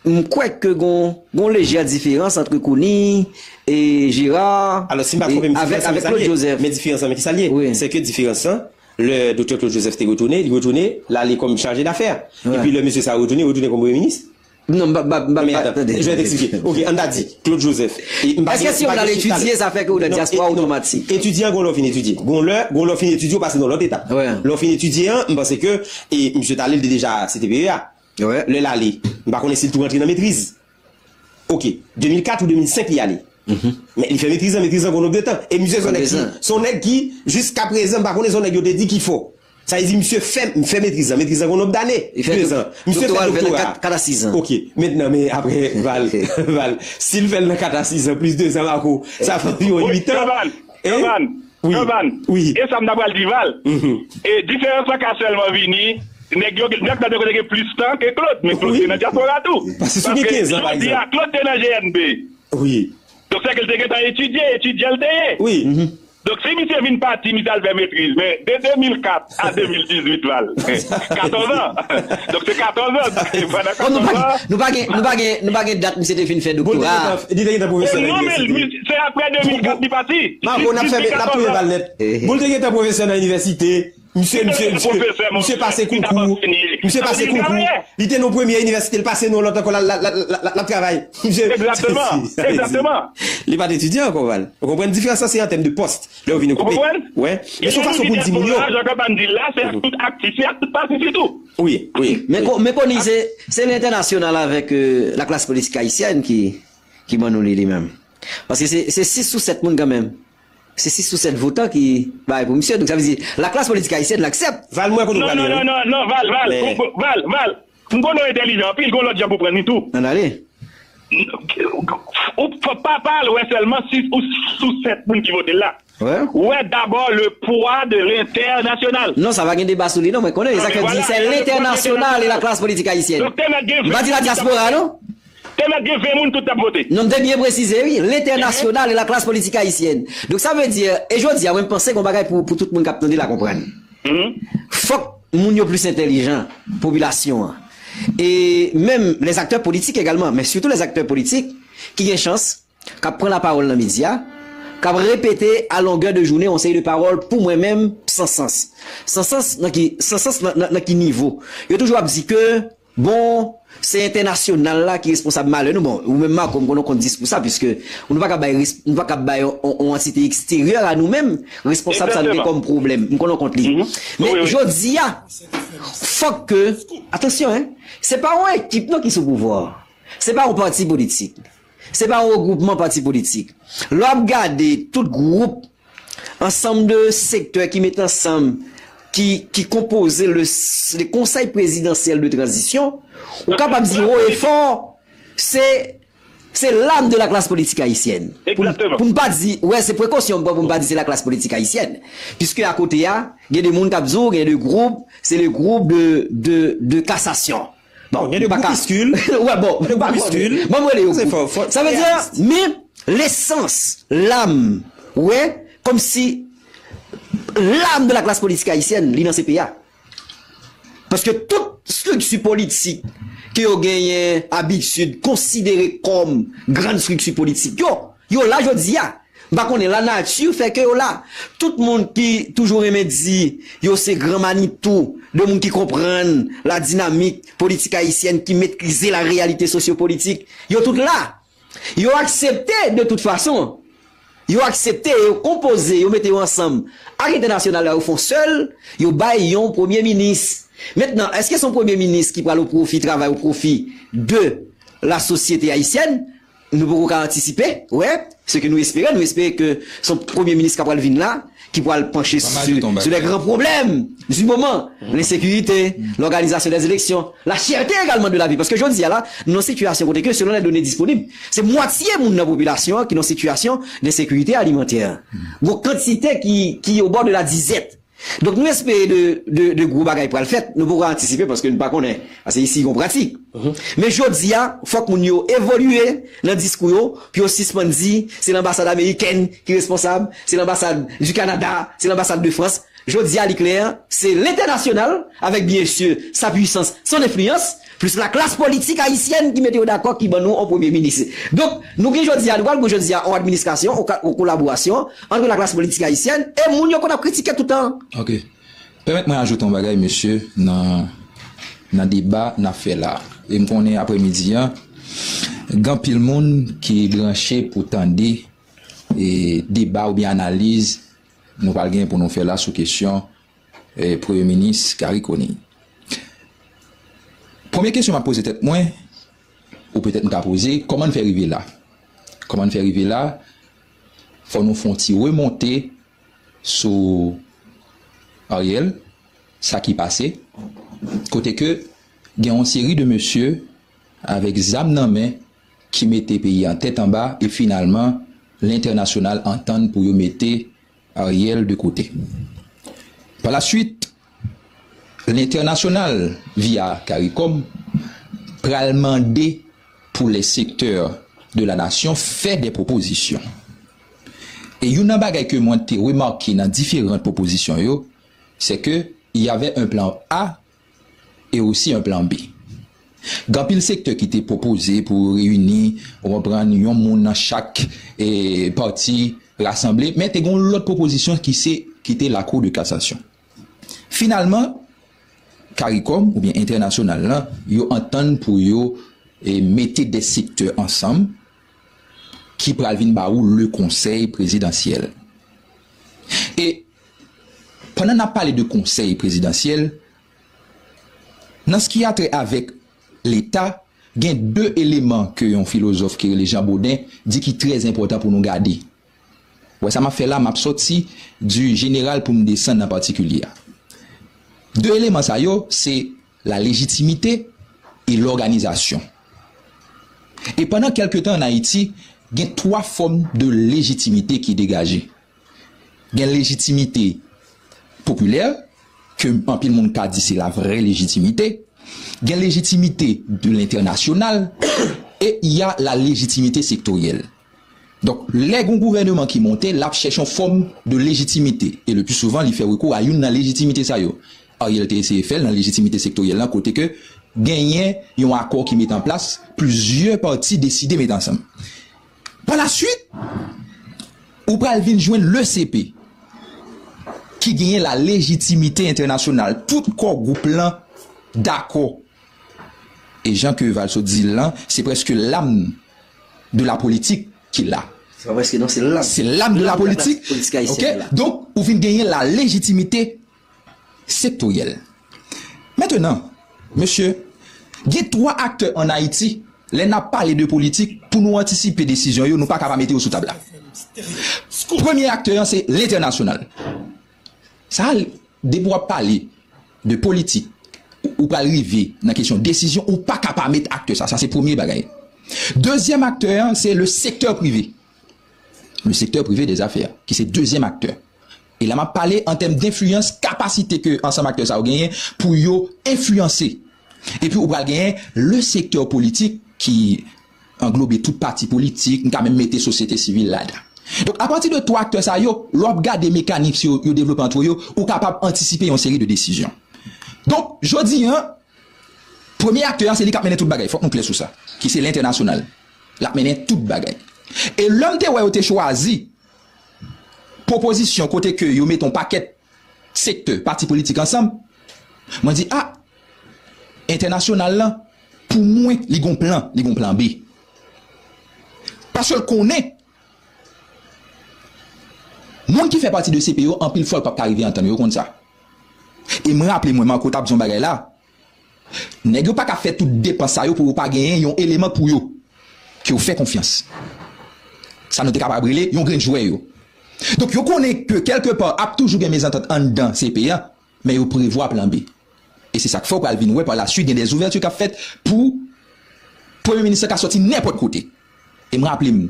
m kwè ke gon, gon lejè diferans ant Conille e Gérard Alò, si m pa twonpe m, avèk, diferans lan, avèk sa Claude liye. Joseph. Men diferans lan, men ki sa liye? Wi. Se ke diferans lan, lè Doktè Claude Joseph te retounen, li retounen, l ale kòm chaje dafè. Wi. Epi lè mesye sa retounen, retounen kòm premye minis. Non, m pa, m pa, m pa, Men m pa, atan, tande, je vais tande. T'expliquer. Ok, ann ta di, Claude Joseph. E m pa Èske gen- si m yon pa al gen chita etidye, la. sa fè ke ou nan Non, dyaspora e- non. otomatik? Etidye an, gon lè w fin etidye. Gon lè, gon lè w fin etidye, ou pase nan lòt etap. Wè. Lè w fin etidye an, m panse ke, e misye t ale, li te deja C T P E a. Wè. Lè l ale, m pa konnen si l tou rantre nan metriz. Ok, deux mille quatre ou deux mille cinq li ale. Men li fè metriz lan, metriz lan gon nonb de tan. E misye se yon nèg ki, Prezan. se yon nèg ki, jiska prezan, m pa konnen se yon nèg yo te di ki fò. Sa vle di misye fè, fè metriz lan, metriz lan gon nonb dane. Li fè Deux ans. Misye fè doktora, l fè nan doktora. kat, kat a sis an. Ok, mentnan, men apre, Val, Val, si l fè l nan kat a sis an, plis deux ans, Marco, sa fè anviwon uit an. Chavan, Eh? Chavan, Wi. Chavan. Wi. E sa m ta pral di Val. E diferans lan ka sèlman vini, nèg yo, nèg nan kote gen plis tan ke Claude, men Claude Wi. te nan dyaspora tou. Paske sou gen kenz an, pa Jodi a, egzanp. Claude te nan G N B. Wi. Donk, se ke l te gentan etidye, etidye l te ye. Wi. Donk, si misye vin pati, misye al fè metriz, men de deux mille quatre a deux mille dix-huit, Val, katòz an. Donk, se katòz an. Pandan Kòm nou pa, katòz an, nou pa gen, nou pa gen, nou pa gen dat misye te fin fè Bon, li te doktora. gentan- li te gentan pwofesè nan non, men inivèsite. li- se apre deux mille quatre li pati. Marco, n ap fèmen, n ap touye Val nèt. Bon, li te gentan pwofesè nan inivèsite. Misye, misye, misye, Pwofesè, mon misye pase frè, konkou. li Misye pase pa fini konkou. karyè. Li te nan premye inivèsite, li pase nan lòt ankò, l ap travay. Misye, Egzakteman, egzakteman. Li pa t etidye ankò, Val. Ou konprann diferans lan, se an tèm de pòs. Lè ou vin Ou okipe. konprann? Wè. Men se yon fason pou l di moun yo. Jan Chavan di la, se ak tout aktif, se ak tout pasif tou. Wi, wi. Men, ko- men Conille, se, se lentènasyonal avèk euh, laklas politik ayisyèn ki, ki ban nou li, li menm. Paske se, se sis sou sèt moun kanmenm. Se sis sou sèt votan ki bay pou misye. Donk, sa vle di, laklas politik ayisyèn, l aksepte. Val, mwen, kote w Non, prale, non, non, wi. non, non, Val, Val, Men- Val, Val. M konnen w entèlijan anpil, gon lòt jan pou pran li tou. Ann ale. Ou pa, pa, pa al wè sèlman sis ou sou sèt moun ki vote l la. Wè. Wè dabò le poids de l'international. Non, sa pa gen deba sou li, non, mwen konnen. E sa k fè di, se lentènasyonal e laklas politik ayisyèn. Donk, te mèt gen M pa di la dyaspora, non? Te mèt gen ven moun tout t ap vote. Non, m te byen presize, wi. Lentènasyonal e laklas politik ayisyèn. Donk, sa vle di, e jodi a, mwen, m panse gon bagay pou, pou tout moun k ap tande la konprann. Fòk moun yo plis entèlijan, popilasyon an. E menm les acteurs politiques également, men sitou les acteurs politiques ki gen chans, k ap pran lapawòl nan medya, k ap repete a longè de jounen yon seri de pawòl pou mwen menm san sans. San sans nan ki, san sans nan, nan, nan ki nivo? Yo toujou ap di ke, bon, se entènasyonal la ki responsab malè nou. Bon, ou menm Marco, m konnen w kont dis pou sa, piske nou pa ka bay, res- nou pa ka bay yon, yon, yon antite eksteryè a nou menm responsab sa nou gen kòm pwoblèm. M konnen w kont li. Men jodi a, fòk ke, atansyon, en, se pa yon ekip non ki sou pouvwa. Se pa yon pati politik. Se pa yon regwoupman pati politik. Lè w ap gade tout gwoup, ansanm de sektè ki met ansanm, ki, ki konpoze le, le Conseil Présidentiel de Transition, ou kapab di haut et fort, se, se l'âme de la classe politique haïtienne. Pou n- Exactement. Pou n pa di, wè, se prekosyon m pran pou m pa di se laklas politik ayisyèn. Piske akote a, gen de moun k ap di w, gen de gwoup, se le groupe de, de, de cassation. Bon, Gen de m pa ka- groupiskil. Wè, bon, Gen de m pa groupiskil. Bon, m rele yo Se gwoup. fò, fò Sa vle di, realist. men lesans, lam, wè, kòmsi Lam de la klas politik ayisyèn, li nan C P A. Paske tout estrikti politik ke yo genyen abitid konsidere kòm grann estrikti politik yo, yo la jodi a. M pa konnen, lanati fè ke yo la. Tout moun ki toujou renmen di yo se gran manitou, de moun ki konprann la dinamik politik ayisyèn, ki metrize la reyalite sosyopolitik, yo tout la. Yo aksepte de tout fason. Yo aksepte, yo konpoze, yo mete yo ansanm ak entènasyonal la, yo fè yon sèl, yo bay yon premye minis. Mentnan, èske se yon premye minis ki pral o pwofi, travay o pwofi de la sosyete ayisyèn? Nou poko ka antisipe, wè, se ke nou espere, nou espere ke se yon premye minis k ap pral vin la, ki pral panche sou, sou les grands problèmes du moment, l'insécurité, l'organisation des élections, la cherté également de la vie. Paske jodi a la, nou nan sitiyasyon kote ke, selon les données disponibles, se mwatye moun nan popilasyon an ki nan sitiyasyon de sekirite alimantè. Gon kantite ki, ki o bò de la dizèt. Donk, nou espere de, de, de gwo bagay pral fèt. Nou poko antisipe paske nou pa konnen. Paske isi, gon pratik. Men jodi a, fòk moun yo evolye nan diskou yo, pou yo sispann di, se lanbasad amerikèn ki responsab, se lanbasad du Canada, se lanbasad de Frans. Jodi a, li klè, se lentènasyonal, avèk, byen si, sa pwisans, son enfliyans, plis la klas politik ayisyèn ki mete yo dakò, ki ban nou yon premye minis. Donk, nou gen jodi a, nou pral gen jodi a yon administrasyon, yon ka-, yon kolaborasyon ant la klas politik ayisyèn e moun yo konn ap kritike toutan. Ok. Pèmèt mwen ajoute yon bagay, mesye, nan, nan deba n ap fè la. E m konnen aprèmidi a, gen anpil moun ki branche pou tande, e, deba oubyen analiz nou pral gen pou nou fè la sou kesyon, e, Premye Minis Garry Conille. Premye kesyon m ap poze tèt mwen, ou petèt m ka poze, kòman n fè rive la? Kòman n fè rive la? Fò nou fè yon ti remonte sou Ariel, sa ki pase, kote ke gen yon seri de mesye avèk zam nan men ki mete peyi a tèt anba e finalman lentènasyonal antann pou yo mete Ariel de kote. Par la suite, lentènasyonal, via CARICOM, pral mande pou les secteurs de la nation fè de pwopozisyon. E youn nan bagay ke mwen te remake nan diferan pwopozisyon yo, se ke y avè un plan A e osi un plan B. Gen anpil sektè ki te pwopoze pou reyini, ou konprann, yon moun nan chak, e, pati rasanble, men te gen yon lòt pwopozisyon ki se kite Lakou de Kasasyon. Finalman, CARICOM oubyen entènasyonal lan, yo antann pou yo, e, mete de sektè ansanm ki pral vin ba ou le konsèy prezidansyèl. E pandan n ap pale de konsèy prezidansyèl, nan ce qui a trait avec Leta, gen de eleman ke yon filozòf ki rele Jean Baudin di ki trè enpòtan pou nou gade. Wè sa m ap fè la, m ap sòti du général pou m desann nan patikilye a. De eleman sa yo, se la légitimité et l'organisation. E pandan kèlke tan ann Ayiti, gen twa fòm de lejitimite ki degaje. Gen lejitimite popilè, ke anpil moun ka di se la vrè lejitimite. Gen lejitimite de lentènasyonal, e y a la lejitimite sektoryèl. Donk, lè gon gouvèneman ki monte, l ap chèche yon fòm de lejitimite. E le pli souvan, li fè rekou a youn nan lejitimite sa yo. Ariel te eseye fè l nan lejitimite sektoryèl lan, kote ke genyen yon akò ki mete an plas, plizyè pati deside mete ansanm. Pa la suit, ou pral vin jwenn le C P, ki genyen la lejitimite entènasyonal. Tout kò gwoup lan dakò. E jan ke Valso di l lan, se prèske lam de la politik ki la. Se pa prèske non, se lam. Se lam de la politik. Politik ayisyèn la. Donk, ou vin genyen la lejitimite sektoryèl. Mentenan, mesye, gen twa aktè ann Ayiti, lè n ap pale de politik, pou nou antisipe desizyon yo, nou pa ka pa mete yo sou tab la. Premye aktè an, se lentènasyonal. Sa, depi w ap pale de politik, ou pral rive nan kesyon desizyon, ou pa ka pa met aktè sa. Sa, se premye bagay. Dezyèm aktè an, se le sektè prive. Le secteur privé des affaires, ki se dezyèm aktè. E la m ap pale an tèm denfliyans, kapasite ke ansanm aktè sa yo genyen pou yo enfliyanse. Epi ou pral genyen le sektè politik ki anglobe tout pati politik, m ka menm mete sosyete sivil ladan. Donk, apati de twa aktè sa yo, lè w ap gade mekanism yo, yo devlope ant yo, ou kapab antisipe yon seri de desizyon. Donk, jodi a, premye aktè a, se li k ap mennen tout bagay, fòk nou klè sou sa, ki se lentènasyonal. L ap mennen tout bagay. E lè m te wè yo te chwazi pwopozisyon kote ke yo mete yon pakèt sektè, pati politik ansanm, mwen di, a, entènasyonal lan, pou mwen, li gon plan, li gon plan B. Paske l konnen, moun ki fè pati de C P yo, anpil fwa, yo p ap ka rive antann yo, yo konn sa. E mwen raple mwen, Marco t ap di yon bagay la, nèg yo pa ka fè tout depans sa yo pou yo pa genyen yon eleman pou yo, ke yo fè konfyans. Sa nou te kapab rele yon grenn jwè yo. Donk, yo konnen ke kèlkepa ap toujou gen mezantant anndan C P a, men yo prevwa plan B. E se sa k fè w pral vin wè pa la swit gen de zouvèti k ap fèt pou premye minis lan ka sòti nenpòt kote. E m raple m,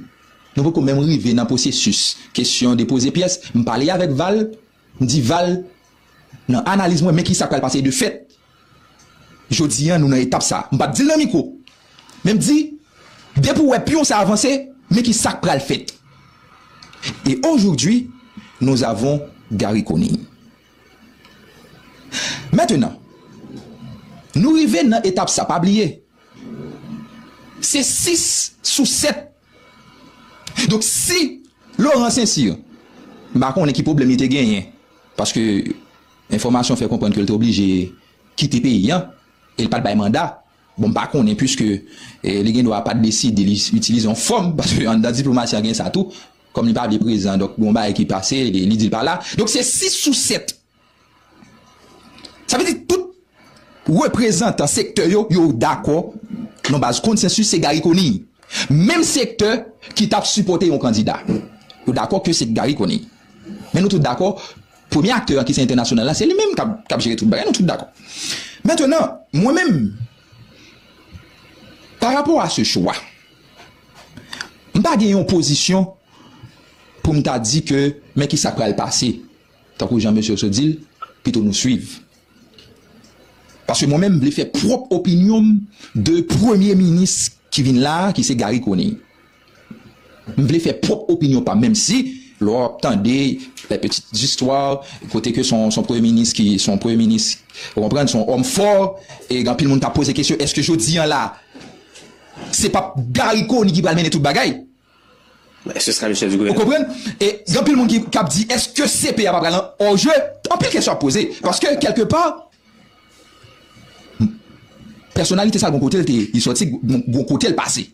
nou poko menm rive nan pwosesis kesyon depoze pyès. M pale avèk Val, m di, Val, nan analiz mwen, men ki sa k pral pase de fèt. Jodi a, nou nan etap sa. M p ap di l nan mikwo. Men m di, depi w wè pyon sa avanse, men ki sa k pral fèt. Et aujourd'hui, nous avons Garry Conille. Mentenan, nou rive nan etap sa, pa bliye. Se sis sou sèt. Donk, si Laurent Saint-Cyr, m pa konnen ki pwoblèm li te genyen, paske enfòmasyon fè konprann ke l te oblije kite peyi a, e l pa t bay manda. Bon, m pa konnen, piske, eh, li gen dwa pa t deside li itilize yon fòm, paske anndan diplomasi a gen sa tou, kòm li pa vle prezan, donk, gon bagay ki pase, li, li di l pa la. Donk, se sis sou sèt. Sa vle di tout reprezantan sektè yo, yo dakò, nan baz konsansis, se Garry Conille. Menm sektè ki t ap sipòte yon kandida. Yo dakò ke se Garry Conille. Men nou tout dakò, premye aktè an ki se entènasyonal la, se li menm k ap, k ap jere tout bagay, nou tout dakò. Mentenan, mwen menm, pa rapò a se chwa, m pa gen yon pozisyon pou m ta di ke men ki sa k pral pase. Tankou jan mesye yo sot di l, pito nou swiv. Paske mwen menm, m vle fè pwòp opinyon m de premye minis ki vin la a, ki se Garry Conille. M vle fè pwòp opinyon pa m, menm si lè w ap tande les petites histoires, kote ke son, son premye minis ki, son premye minis, ou konprann, son òm fò, e gen anpil moun k ap poze kesyon, èske jodi a la, se p ap Garry Conille ki pral mennen tout bagay? Est-ce que ce sera le chef du gouvernement? Ou konprann? E gen anpil moun ki, k ap di, èske C P a pa pral an, an je? Anpil kesyon ap poze. Paske, kèlkepa, pèsonalite sa, gon kote l te, li sòti, gon, gon kote l pase.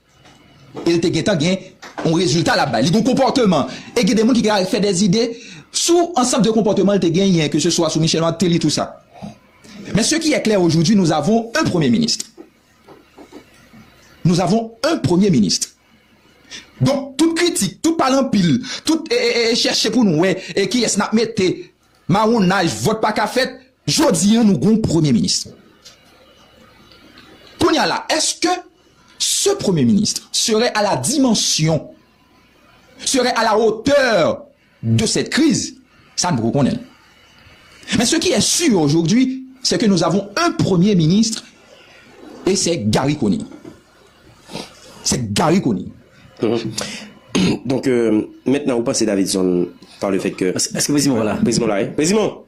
E l te gentan gen yon rezilta l ap bay. Li gon konpòteman. E gen de moun ki ka fè de zide sou ansanm de konpòteman l te genyen, ke se swa sou Michel Martelly, tou sa. Men ce qui est clair aujourd'hui, nous avons un Premier ministre. Nous avons un Premier ministre. Donk, tout kritik, tout pale anpil, tout e, e, e, chèche pou nou wè e kiyès n ap mete, mawonnaj, vòt pa ka fèt, jodi a nou gon premye minis. Kounye a la, èske ce Premier ministre serait à la dimension, serait à la hauteur de cette crise? Sa, nou poko konnen l. Men ce qui est sûr aujourd'hui, c'est que nous avons un Premier ministre et c'est Garry Conille. Se Garry Conille. Donk, euh, mentnan, ou panse Davidson, par le fait que... Èske Prezimon la? Prezimon la, wi. Prezimon!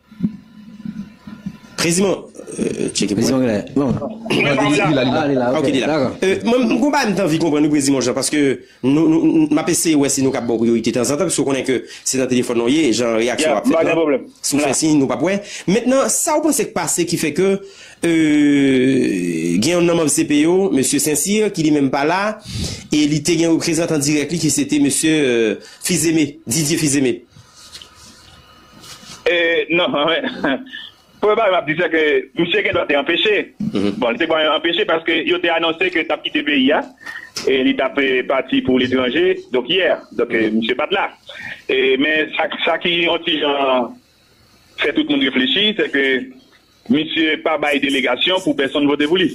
Prezimon! Euh, tcheke pou mwen. Prezimon la. Bon. Li la, li la. Ah, li la, Ok, ok. li la. Dakò. Euh, mwen, mwen gon bagay m t anvi konprann, wi, Prezimon Jan, paske nou, nou, m ap eseye wè si nou kab ba w priyorite tanzantan, paske w konnen ke se nan telefòn nou ye, jan reyaksyon w ap fèt la. Si w fè siy, nou p ap wè. Mentnan, sa w panse k pase ki fè ke, euh, gen yon nan manm C P yo, mesye Saint-Cyr, ki li menm pa la, e li te gen reprezantan dirèk li, ki se te mesye, euh, Fils-Aimé, Didier Fils-Aimé? E, non, premye bagay m ap di, se ke misye gen dwa te anpeche. Bon, li te gen dwa anpeche paske yo te anonse ke l t ap kite peyi a. E li t ap, eh, pati pou letranje, donk yè. Donk, eh, misye pa t la. E, men sa, sa ki yon ti jan fè tout moun reflechi, se ke misye pa bay delegasyon pou pèsonn vote pou li.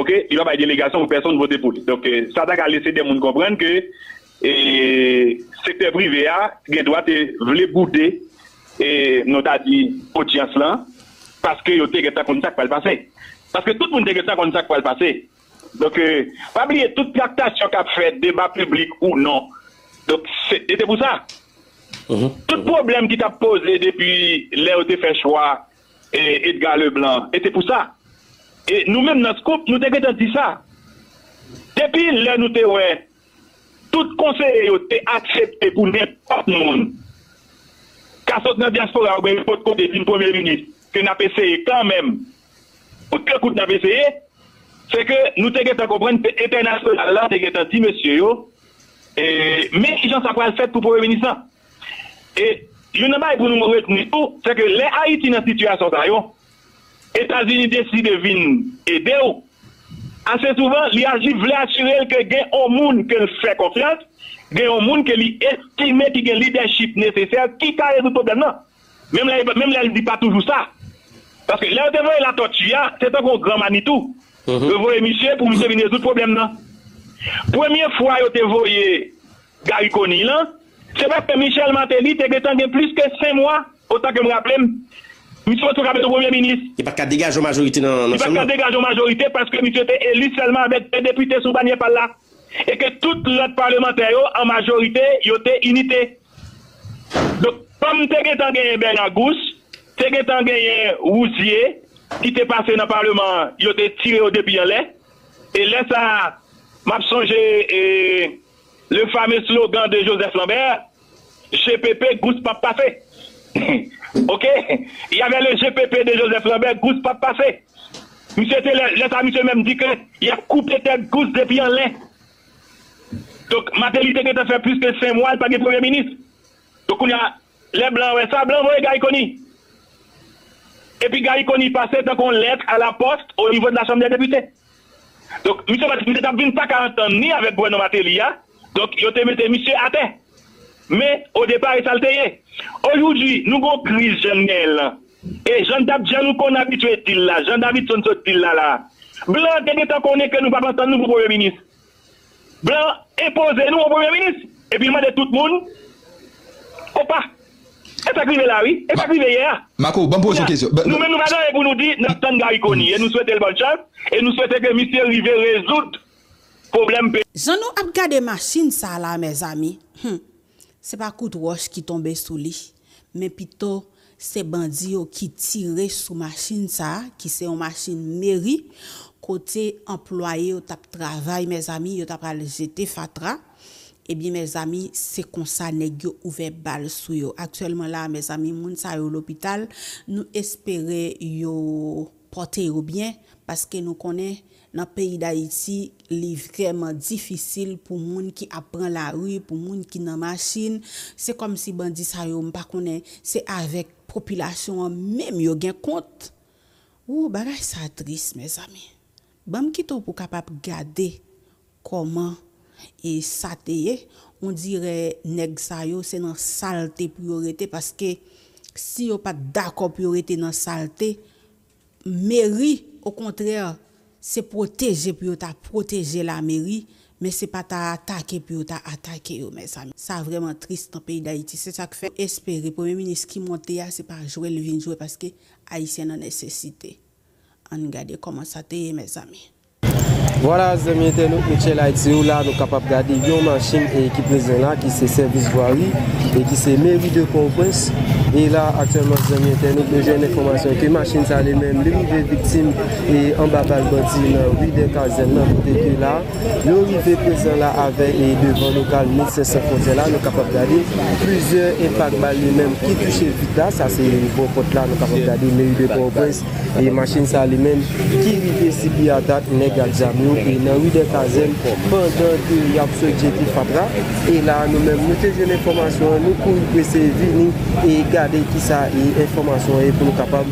Oke? Li pa bay delegasyon pou pèsonn vote pou li. Donk, eh, sa ta ka lese de moun konprann ke, eh, sektè prive a gen dwa te vle boude, eh, nou ta di, odyans lan, paske yo te gentan konn sa k pral pase. Paske tout moun te gentan konn sa k pral pase. Donk, eh, pa bliye, tout traktasyon k ap fèt, deba piblik ou non, Donk, se, e te pou sa. Tout pwoblèm ki t ap poze depi lè yo te fè chwa e, Edgar Leblanc, e te pou sa. E nou menm nan Scoop, nou te gentan di sa. Depi lè nou te wè tout konseye yo te aksepte pou nenpòt moun ka sot nan dyaspora oubyen nenpòt kote vin premye minis, ke n ap eseye kanmenm, kout ke kout n ap eseye, se ke nou te gentan konprann ke entènasyonal la te gentan di mesye yo, e, men kijan sa pral fèt pou premye minis lan. E youn nan bagay pou nou retni tou, se ke lè Ayiti nan sitiyasyon sa yo, Etazini deside vin ede w, ase souvan, li aji vle asire l ke gen yon moun ke l fè konfyans, gen yon moun ke li estime ki gen lidèchip nesesè, ki ka rezoud pwoblèm nan. Menm lè, menm lè l di pa toujou sa. Paske lè yo te voye Latòti a, se tankou yon gran Manitou. Yo voye misye pou misye vin rezoud pwoblèm nan. Premye fwa yo te voye Garry Conille lan, se paske Michel Martelly te gentan gen plis ke senk mwa, otan ke m raple m, misye otan ka mete premye minis. Li pa t ka degaje yon majorite nan, nan chanm nan. Li pa t ka degaje yon majorite paske misye te eli sèlman avèk de depite sou banyè pa l la. E ke tout lòt palmantè yo, an majorite, yo te inite. Donk, kòm te gentan genyen Bernard Gousse, te gentan genyen Rouzier, ki te pase nan palman an, yo te tire yo depi anlè. E lè sa a, m ap sonje, e, le fameux slogan de Joseph Lambert, G P P, Gousse p ap pase. OK? Il y avait le G P P de Joseph Lambert, Gousse p ap pase. Misye te lè, lè sa, misye menm di ke y ap koupe tèt Gousse depi anlè. Donk, Martelly te gentan fè plis ke senk mwa, l pa gen premye minis. Donk, kounye a, lè blan wè sa, blan voye Garry Conille. Epi Garry Conille pase tankou yon lèt a la pòs o nivo de la Chanm dè Depite. Donk, misye pa t, misye t ap vin pa ka antann ni avèk gouvènman Martelly a. Donk, yo te mete misye atè. Men, o depa, e sa l te ye. Ojoudwi, nou gon kriz jan n genyen l lan. E jan n t ap, jan nou konn abitye di l la, jan Davidson sot di l la, la. Blan te gentan konnen ke nou p ap antann nou pou premye minis. Blan enpoze nou yon premye minis. Epi l mande tout moun, opa. E sa k rive la, wi. E sa k rive yè a. Mako, ban m poze yon kesyon. Nou menm, nou pa gen anyen pou nou di, n ap tann Garry Conille. E nou swete l bòn chans. E nou swete ke misye rive rezoud pwoblèm peyi. Jan nou ap gade machin sa a la, mezanmi, hmm, se pa kout wòch ki tonbe sou li, men pito se bandi yo ki tire sou machin sa a, ki se yon machin meri, kote anplwaye yo t ap travay, mezanmi, yo ta pral jete fatra. Ebyen, mezanmi, se konsa nèg yo ouvè bal sou yo. Aktyèlman la, mezanmi, moun sa yo lopital, nou espere yo pòte yo byen, paske nou konnen nan peyi Dayiti, li vrèman difisil pou moun ki ap pran lari, pou moun ki nan machin. Se kòmsi bandi sa yo, m pa konnen, se avèk popilasyon an menm yo gen kont. Woo, bagay sa tris, mezanmi. Ban m kite w pou w kapab gade kòman e sa te ye. Ondirè nèg sa yo, se nan salte pou yo rete, paske si yo pa t dakò pou yo rete nan salte, meri, okontrè, se pwoteje pou yo ta pwoteje lameri, men se pa ta atake pou yo ta atake yo, mezanmi. Sa vrèman tris nan peyi Dayiti. Se sa k fè espere premye minis ki monte a, se pa jwe l vin jwe, paske Ayisyen nan nesesite. Ann gade kòman sa te ye, mezanmi. Vwala, zanmi entènot, Michel Haïti yo la, nou kapab gade yon machin, e, ki prezan la, ki se sèvis vwari, e ki se meri de Pòtoprens. E la, aktyèlman, zanmi entènot, nou jwenn enfòmasyon ke machin sa li menm, li rive viktim, e, anba bal bandi nan ri dè Kazèn nan, kote ke la, yo rive prezan la avè, e, devan lokal Medsen San Fwontyè la, nou kapab gade plizyè enpak bal li menm ki touche vit la, sa se bò pòt la, nou kapab gade meri de Pòtoprens, e machin sa li menm ki rive sibi atak nèg ak zam yo, e nan ri dè Kazèn, pandan ke y ap sot jete fatra. E la, nou menm, nou te jwenn enfòmasyon an, nou kouri prese vini e gade kisa e enfòmasyon an ye pou nou kapab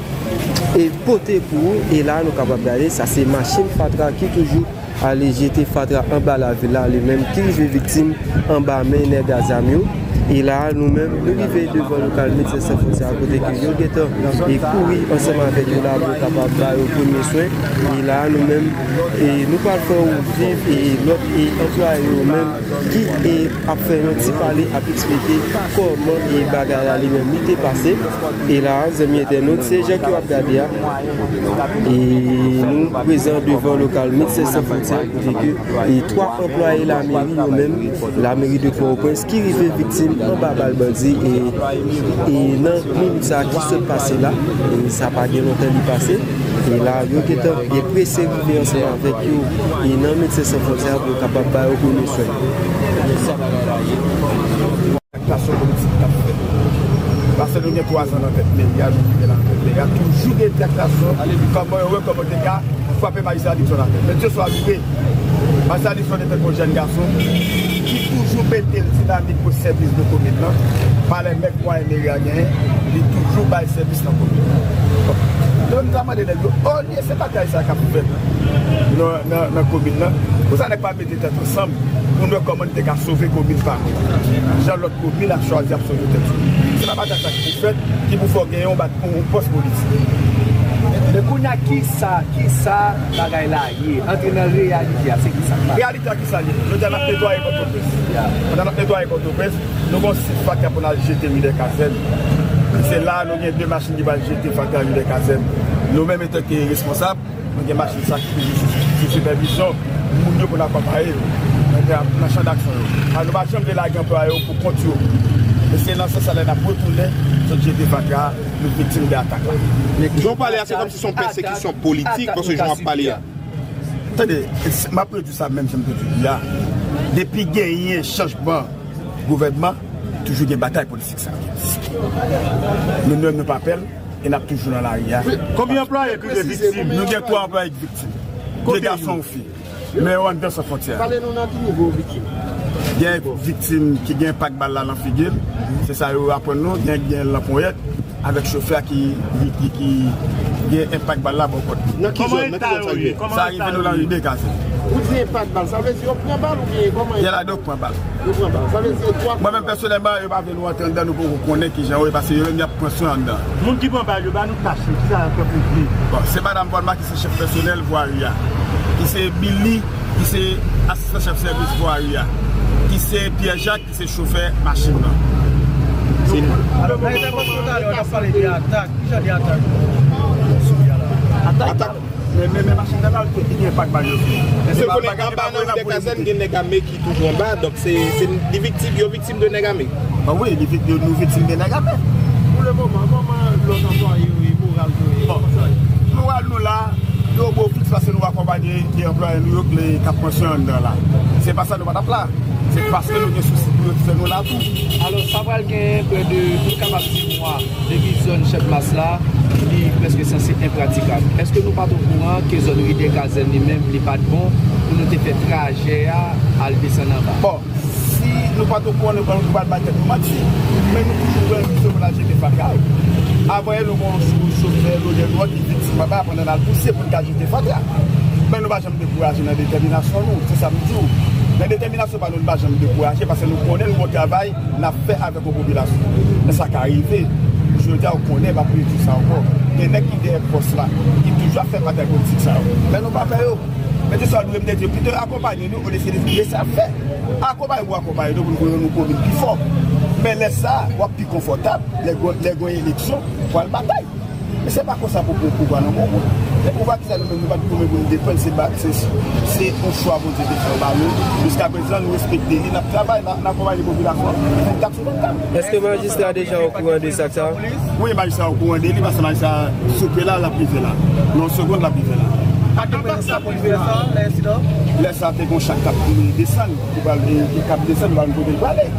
e pote pou ou. E la, nou kapab gade, sa se machin fatra ki toujou ale jete fatra anba lavil la, li menm ki rive viktim anba men nèg a zam yo. E la a, nou menm, nou rive devan lokal Medsen San Fwontyè a, kote ke yo gentan e kouri ansanm avèk yo la pou yo kapab ba yo premye swen. E la a, nou menm, e nou pral fè w viv e lòt e anplwaye yo menm ki e ap fè yon ti pale, ap eksplike kòman e bagay la li menm li te pase. E la a, zanmi entènot, se jan ke w ap gade a. E nou prezan devan lokal Medsen San Fwontyè, kote ke e twa anplwaye lameri yo menm, lameri de Pòtoprens, ki rive viktim anba bal bandi e, e nan minit sa a ki sot pase la, e sa pa gen lontan li pase. E la, yo gentan, yo prese rive ansanm avèk yo e nan Medsen San Fwontyè pou yo kapab ba yo premye swen. Tractasyon politik k ap fèt. Paske nou gen twa zan nan tèt meri a, nou rive nan tèt meri a, toujou gen tractasyon. Kòman yo wè kòman te ka frape Majistra Dickson atè. Men Dye swa louwe, Majistra Dickson te tankou yon jèn gason ki toujou mete l dinamik o sèvis de komin nan. Malè nèg mwayen meri a genyen, li toujou bay sèvis nan komin nan. Bon, nou menm ta mande nèg yo, olye se batay sa k ap fèt nan, nan, nan komin nan, pou sa nèg pa mete tèt ansanm pou nou wè kòman nou te ka sove komin pa nou. Jan lòt komin ap chwazi ap sove tèt yo. Se pa batay sa ki pou fèt, ki pou fè w genyen yon bat, yon pòs politik. Men kounye a, kisa, kisa bagay la ye? Antre nan reyalite a, se kisa? Reyalite a, kisa l ye? Jodi a, n ap netwaye Pòtoprens. Ya. Pandan n ap netwaye Pòtoprens, nou gen yon sit fatra pou n al jete ri dè Kazèn. Se la, nou gen de machin ki pral jete fatra ri dè Kazèn. Nou menm, antanke responsab, nou gen machin sa ki toujou sou, sou sipèvizyon moun yo pou n akonpaye yo nan, nan chan daksyon yo. A, nou pa janm vle lage anplwaye yo pou kont yo. E se nan sans sa la n ap retounen sot jete fatra, nou viktim de atak la. Jan w pale a, se kòmsi se yon pèsekisyon politik, paske jan w ap pale a. Tande, m ap redi sa menm jan m te toujou di a. Depi genyen chanjman gouvènman, toujou gen batay politik sa. Nou menm nou pa pè l, e n ap toujou nan lari a. Konbyen anplwaye ki te viktim? Nou gen twa anplwaye ki viktim. De gason, yon fi. Men yo anndan San Fwontyè. Pale nou nan ki nivo viktim? Gen viktim ki gen pak bal la nan figi l. Se sa yo aprann nou. Gen, gen l nan ponyèt avèk chofè a ki, ki, ki, ki gen enpak bal la bò kòt li. Nan ki zòn? Nan ki zòn sa rive? Sa rive nou nan ri dè Kazèn. Ou di enpak bal, sa vle di yo pran bal oubyen kòman? Gen ladan yo pran bal. Yo pran bal. Sa vle di se twa. Mwen menm pèsonèlman, yo pa vle nou antre anndan, nou poko konnen kijan yo ye, paske yo menm y ap pran swen anndan. Moun ki pran bal yo, ba nou tach yo, kisa y ap fè pou viv? Bon, se madanm Vòlma ki se chèf pèsonèl vwari a, ki se Billy, ki se asistan chèf sèvis vwari a, ki se Pyè Jak, ki se chofè machin nan. Se li. Alò, nan entèvansyon talè, w ap pale de atak. Ki jan de atak nou sibi a la? Atak. Men, men, men machin nan al tou, ki gen pak bal yo sou li. Se konnen anba nan ri dè Kazèn, gen nèg ame ki toujou anba, donk se, se li viktim, yo viktim de nèg ame. Bon, wi, li vik-, nou viktim de nèg ame. Pou le moman, kòman lòt anplwaye yo ye, moral nou ye? Bon, moral nou la, yo bo fiks paske nou akonpaye de anplwaye nou yo k le, k ap pran swen anndan la. Se pa sa nou pa t ap la. Se paske nou gen sousi pou yo ki fè nou la tou. Alò, sa pral gen prè de, nou kapab di mwa depi zòn Chèdmas la, li prèske sanse enpratikab. Èske nou pa t okouran ke zòn ri dè Kazèn li menm, li pa t bon pou nou te fè trajè a al desann anba? Bon, si nou pa t okouran, nou, nou pral bay tèt nou manti. Men nou toujou pran yon misyon pou n al jete fatra yo. Avan yè, nou gen yon chofè lodè nou an ki viktim anba, pandan n al pouse pou n ka jete fatra. Men nou pa janm dekouraje nan detèminasyon nou, se sa m di w. Nan detèminasyon pa nou, nou pa janm dekouraje, paske nou konnen nou gon travay n ap fè avèk yon popilasyon. Men sa ka rive. Jodi a, ou konnen, m ap redi sa ankò. Gen nèg ki dèyè pòs la, ki toujou ap fè batay politik sa yo. Men nou pa pè yo. Men se sa nou menm te di yo, pito yo akonpaye nou, olye se lese ap fè. Akonpaye pou akonpaye nou, pou nou rann nou komin pi fò. Men lè sa a, w ap pi konfòtab, lè gwa-, lè gen eleksyon, pou al batay. Men se pa konsa pou pran pouvwa nan men w. Men pouvwa ki sa nou menm, nou pa t goumen pou nou defann, se ba, se, se yon chwa Bondye te fè ba nou. Jiskaprezan, nou respekte li, n ap travay, n a-, n akonpaye popilasyon, vennkat sou vennkat. Èske majistra deja okouran de sa, sa? Wi, majistra okouran de li, paske majistra sou pye la, l ap rive la. Nan yon segonn, l ap rive la. Atak sa pou rive la, lè ensidan? Lè sa, te gen yon chak k ap desann, ki pral, ki ap desann, nou pa konn kote l prale.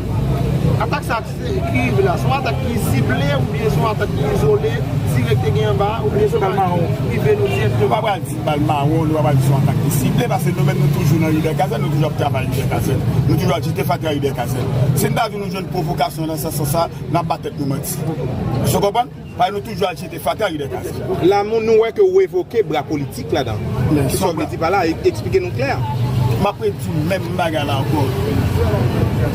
Atak sa, ki rive la, se yon atak ki sible oubyen se yon atak ki izole, dirèk te gen anba, oubyen se yon bagay ki rive nou dirèkteman? Nou pa pral di bal mawon, nou pa pral di se yon atak ki sible, paske nou menm nou toujou nan ri dè Kazèn, nou toujou ap travay ri dè Kazèn, nou toujou ap jete fatra ri dè Kazèn. Si n ta di nou jwenn pwovokasyon nan sans sa, n ap ba tèt nou manti. Èske w konprann? Paske nou toujou al jete fatra ri dè Kazèn. La, nou wè ke w evoke bra politik ladan. Kisa w vle di pa la? E-, eksplike nou klè. M ap redi menm bagay la ankò.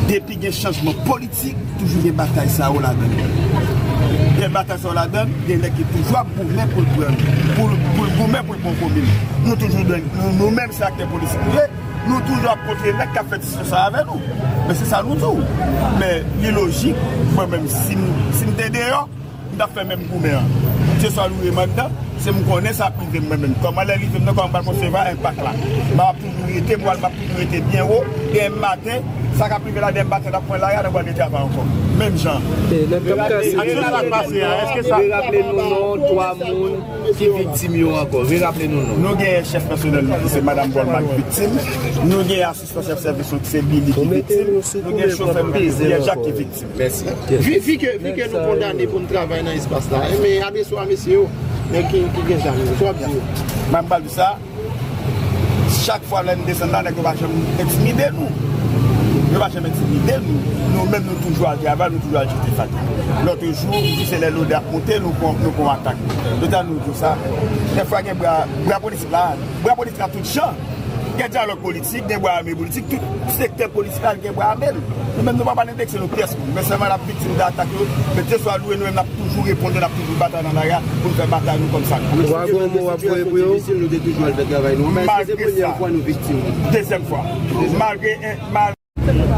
Depi gen chanjman politik, toujou gen batay sa yo ladan. Gen batay sa yo ladan, gen nèg ki toujou ap goumen pou l pran, pou l, pou l goumen pou l pran komin. Nou toujou, nou, nou menm se aktè politik nou ye, nou toujou ap kontre nèg k ap fè diskisyon sa avè nou. Men se sa nou di w. Men li lojik, mwen menm, si m, si m te deyò, m t ap fè menm goumen an. Se swa loure m anndan, se m konnen sa ap rive m mwen menm. Kòman lè l rive m nan, kòman m pral konsevwa enpak la? M ap toujou rete, mòral m ap toujou rete byen wo. Demen maten, sa k ap rive la, demen maten, n ap pran lari a, n ap al retravay ankò. Menm jan. Ak sa k pase a, èske sa... Vle raple nou non twa moun ki viktim yo ankò. Vle raple nou non. Nou gen chèf pèsonèl nou ki se Madanm Paulman ki viktim. Nou gen asistan chèf sèvis nou ki se Billy ki viktim. Nou gen chofè nou ki se Pierre Jacques ki viktim. Mèsi. Vi, vi ke, vi ke nou kondane pou n travay nan espas la, e men adrese w a mesye yo, nèg ki, ki gen zam yo, sa w ap di yo? Mwen, m pral di sa, chak fwa lè n desann la, nèg yo pa janm entimide nou. Yo pa janm entimide nou. Nou menm, nou toujou al travay, nou toujou al jete fatra. Lòt jou, se lè lodè ap monte, nou pran, nou pran atak. Yo ta nou di sa. Dèfwa gen bra, bra politik la, bra politik la tout jan. Gen dyalòg politik, gen bwa ame politik, tout sektè politik la gen bwa ame l. Nou menm nou pa pral endekse nou pyès moun, men sèlman n ap viktim de atak yo, men Dye swa lwe, nou menm n ap toujou reponn, n ap toujou batay nan lari a pou n fè batay nou kòm sa. Bwa gon mo w ap voye pou yo. Difisil, nou te toujou al fè travay nou. Men èske se premyè fwa nou viktim? Dezyèm fwa. Malgre, malgre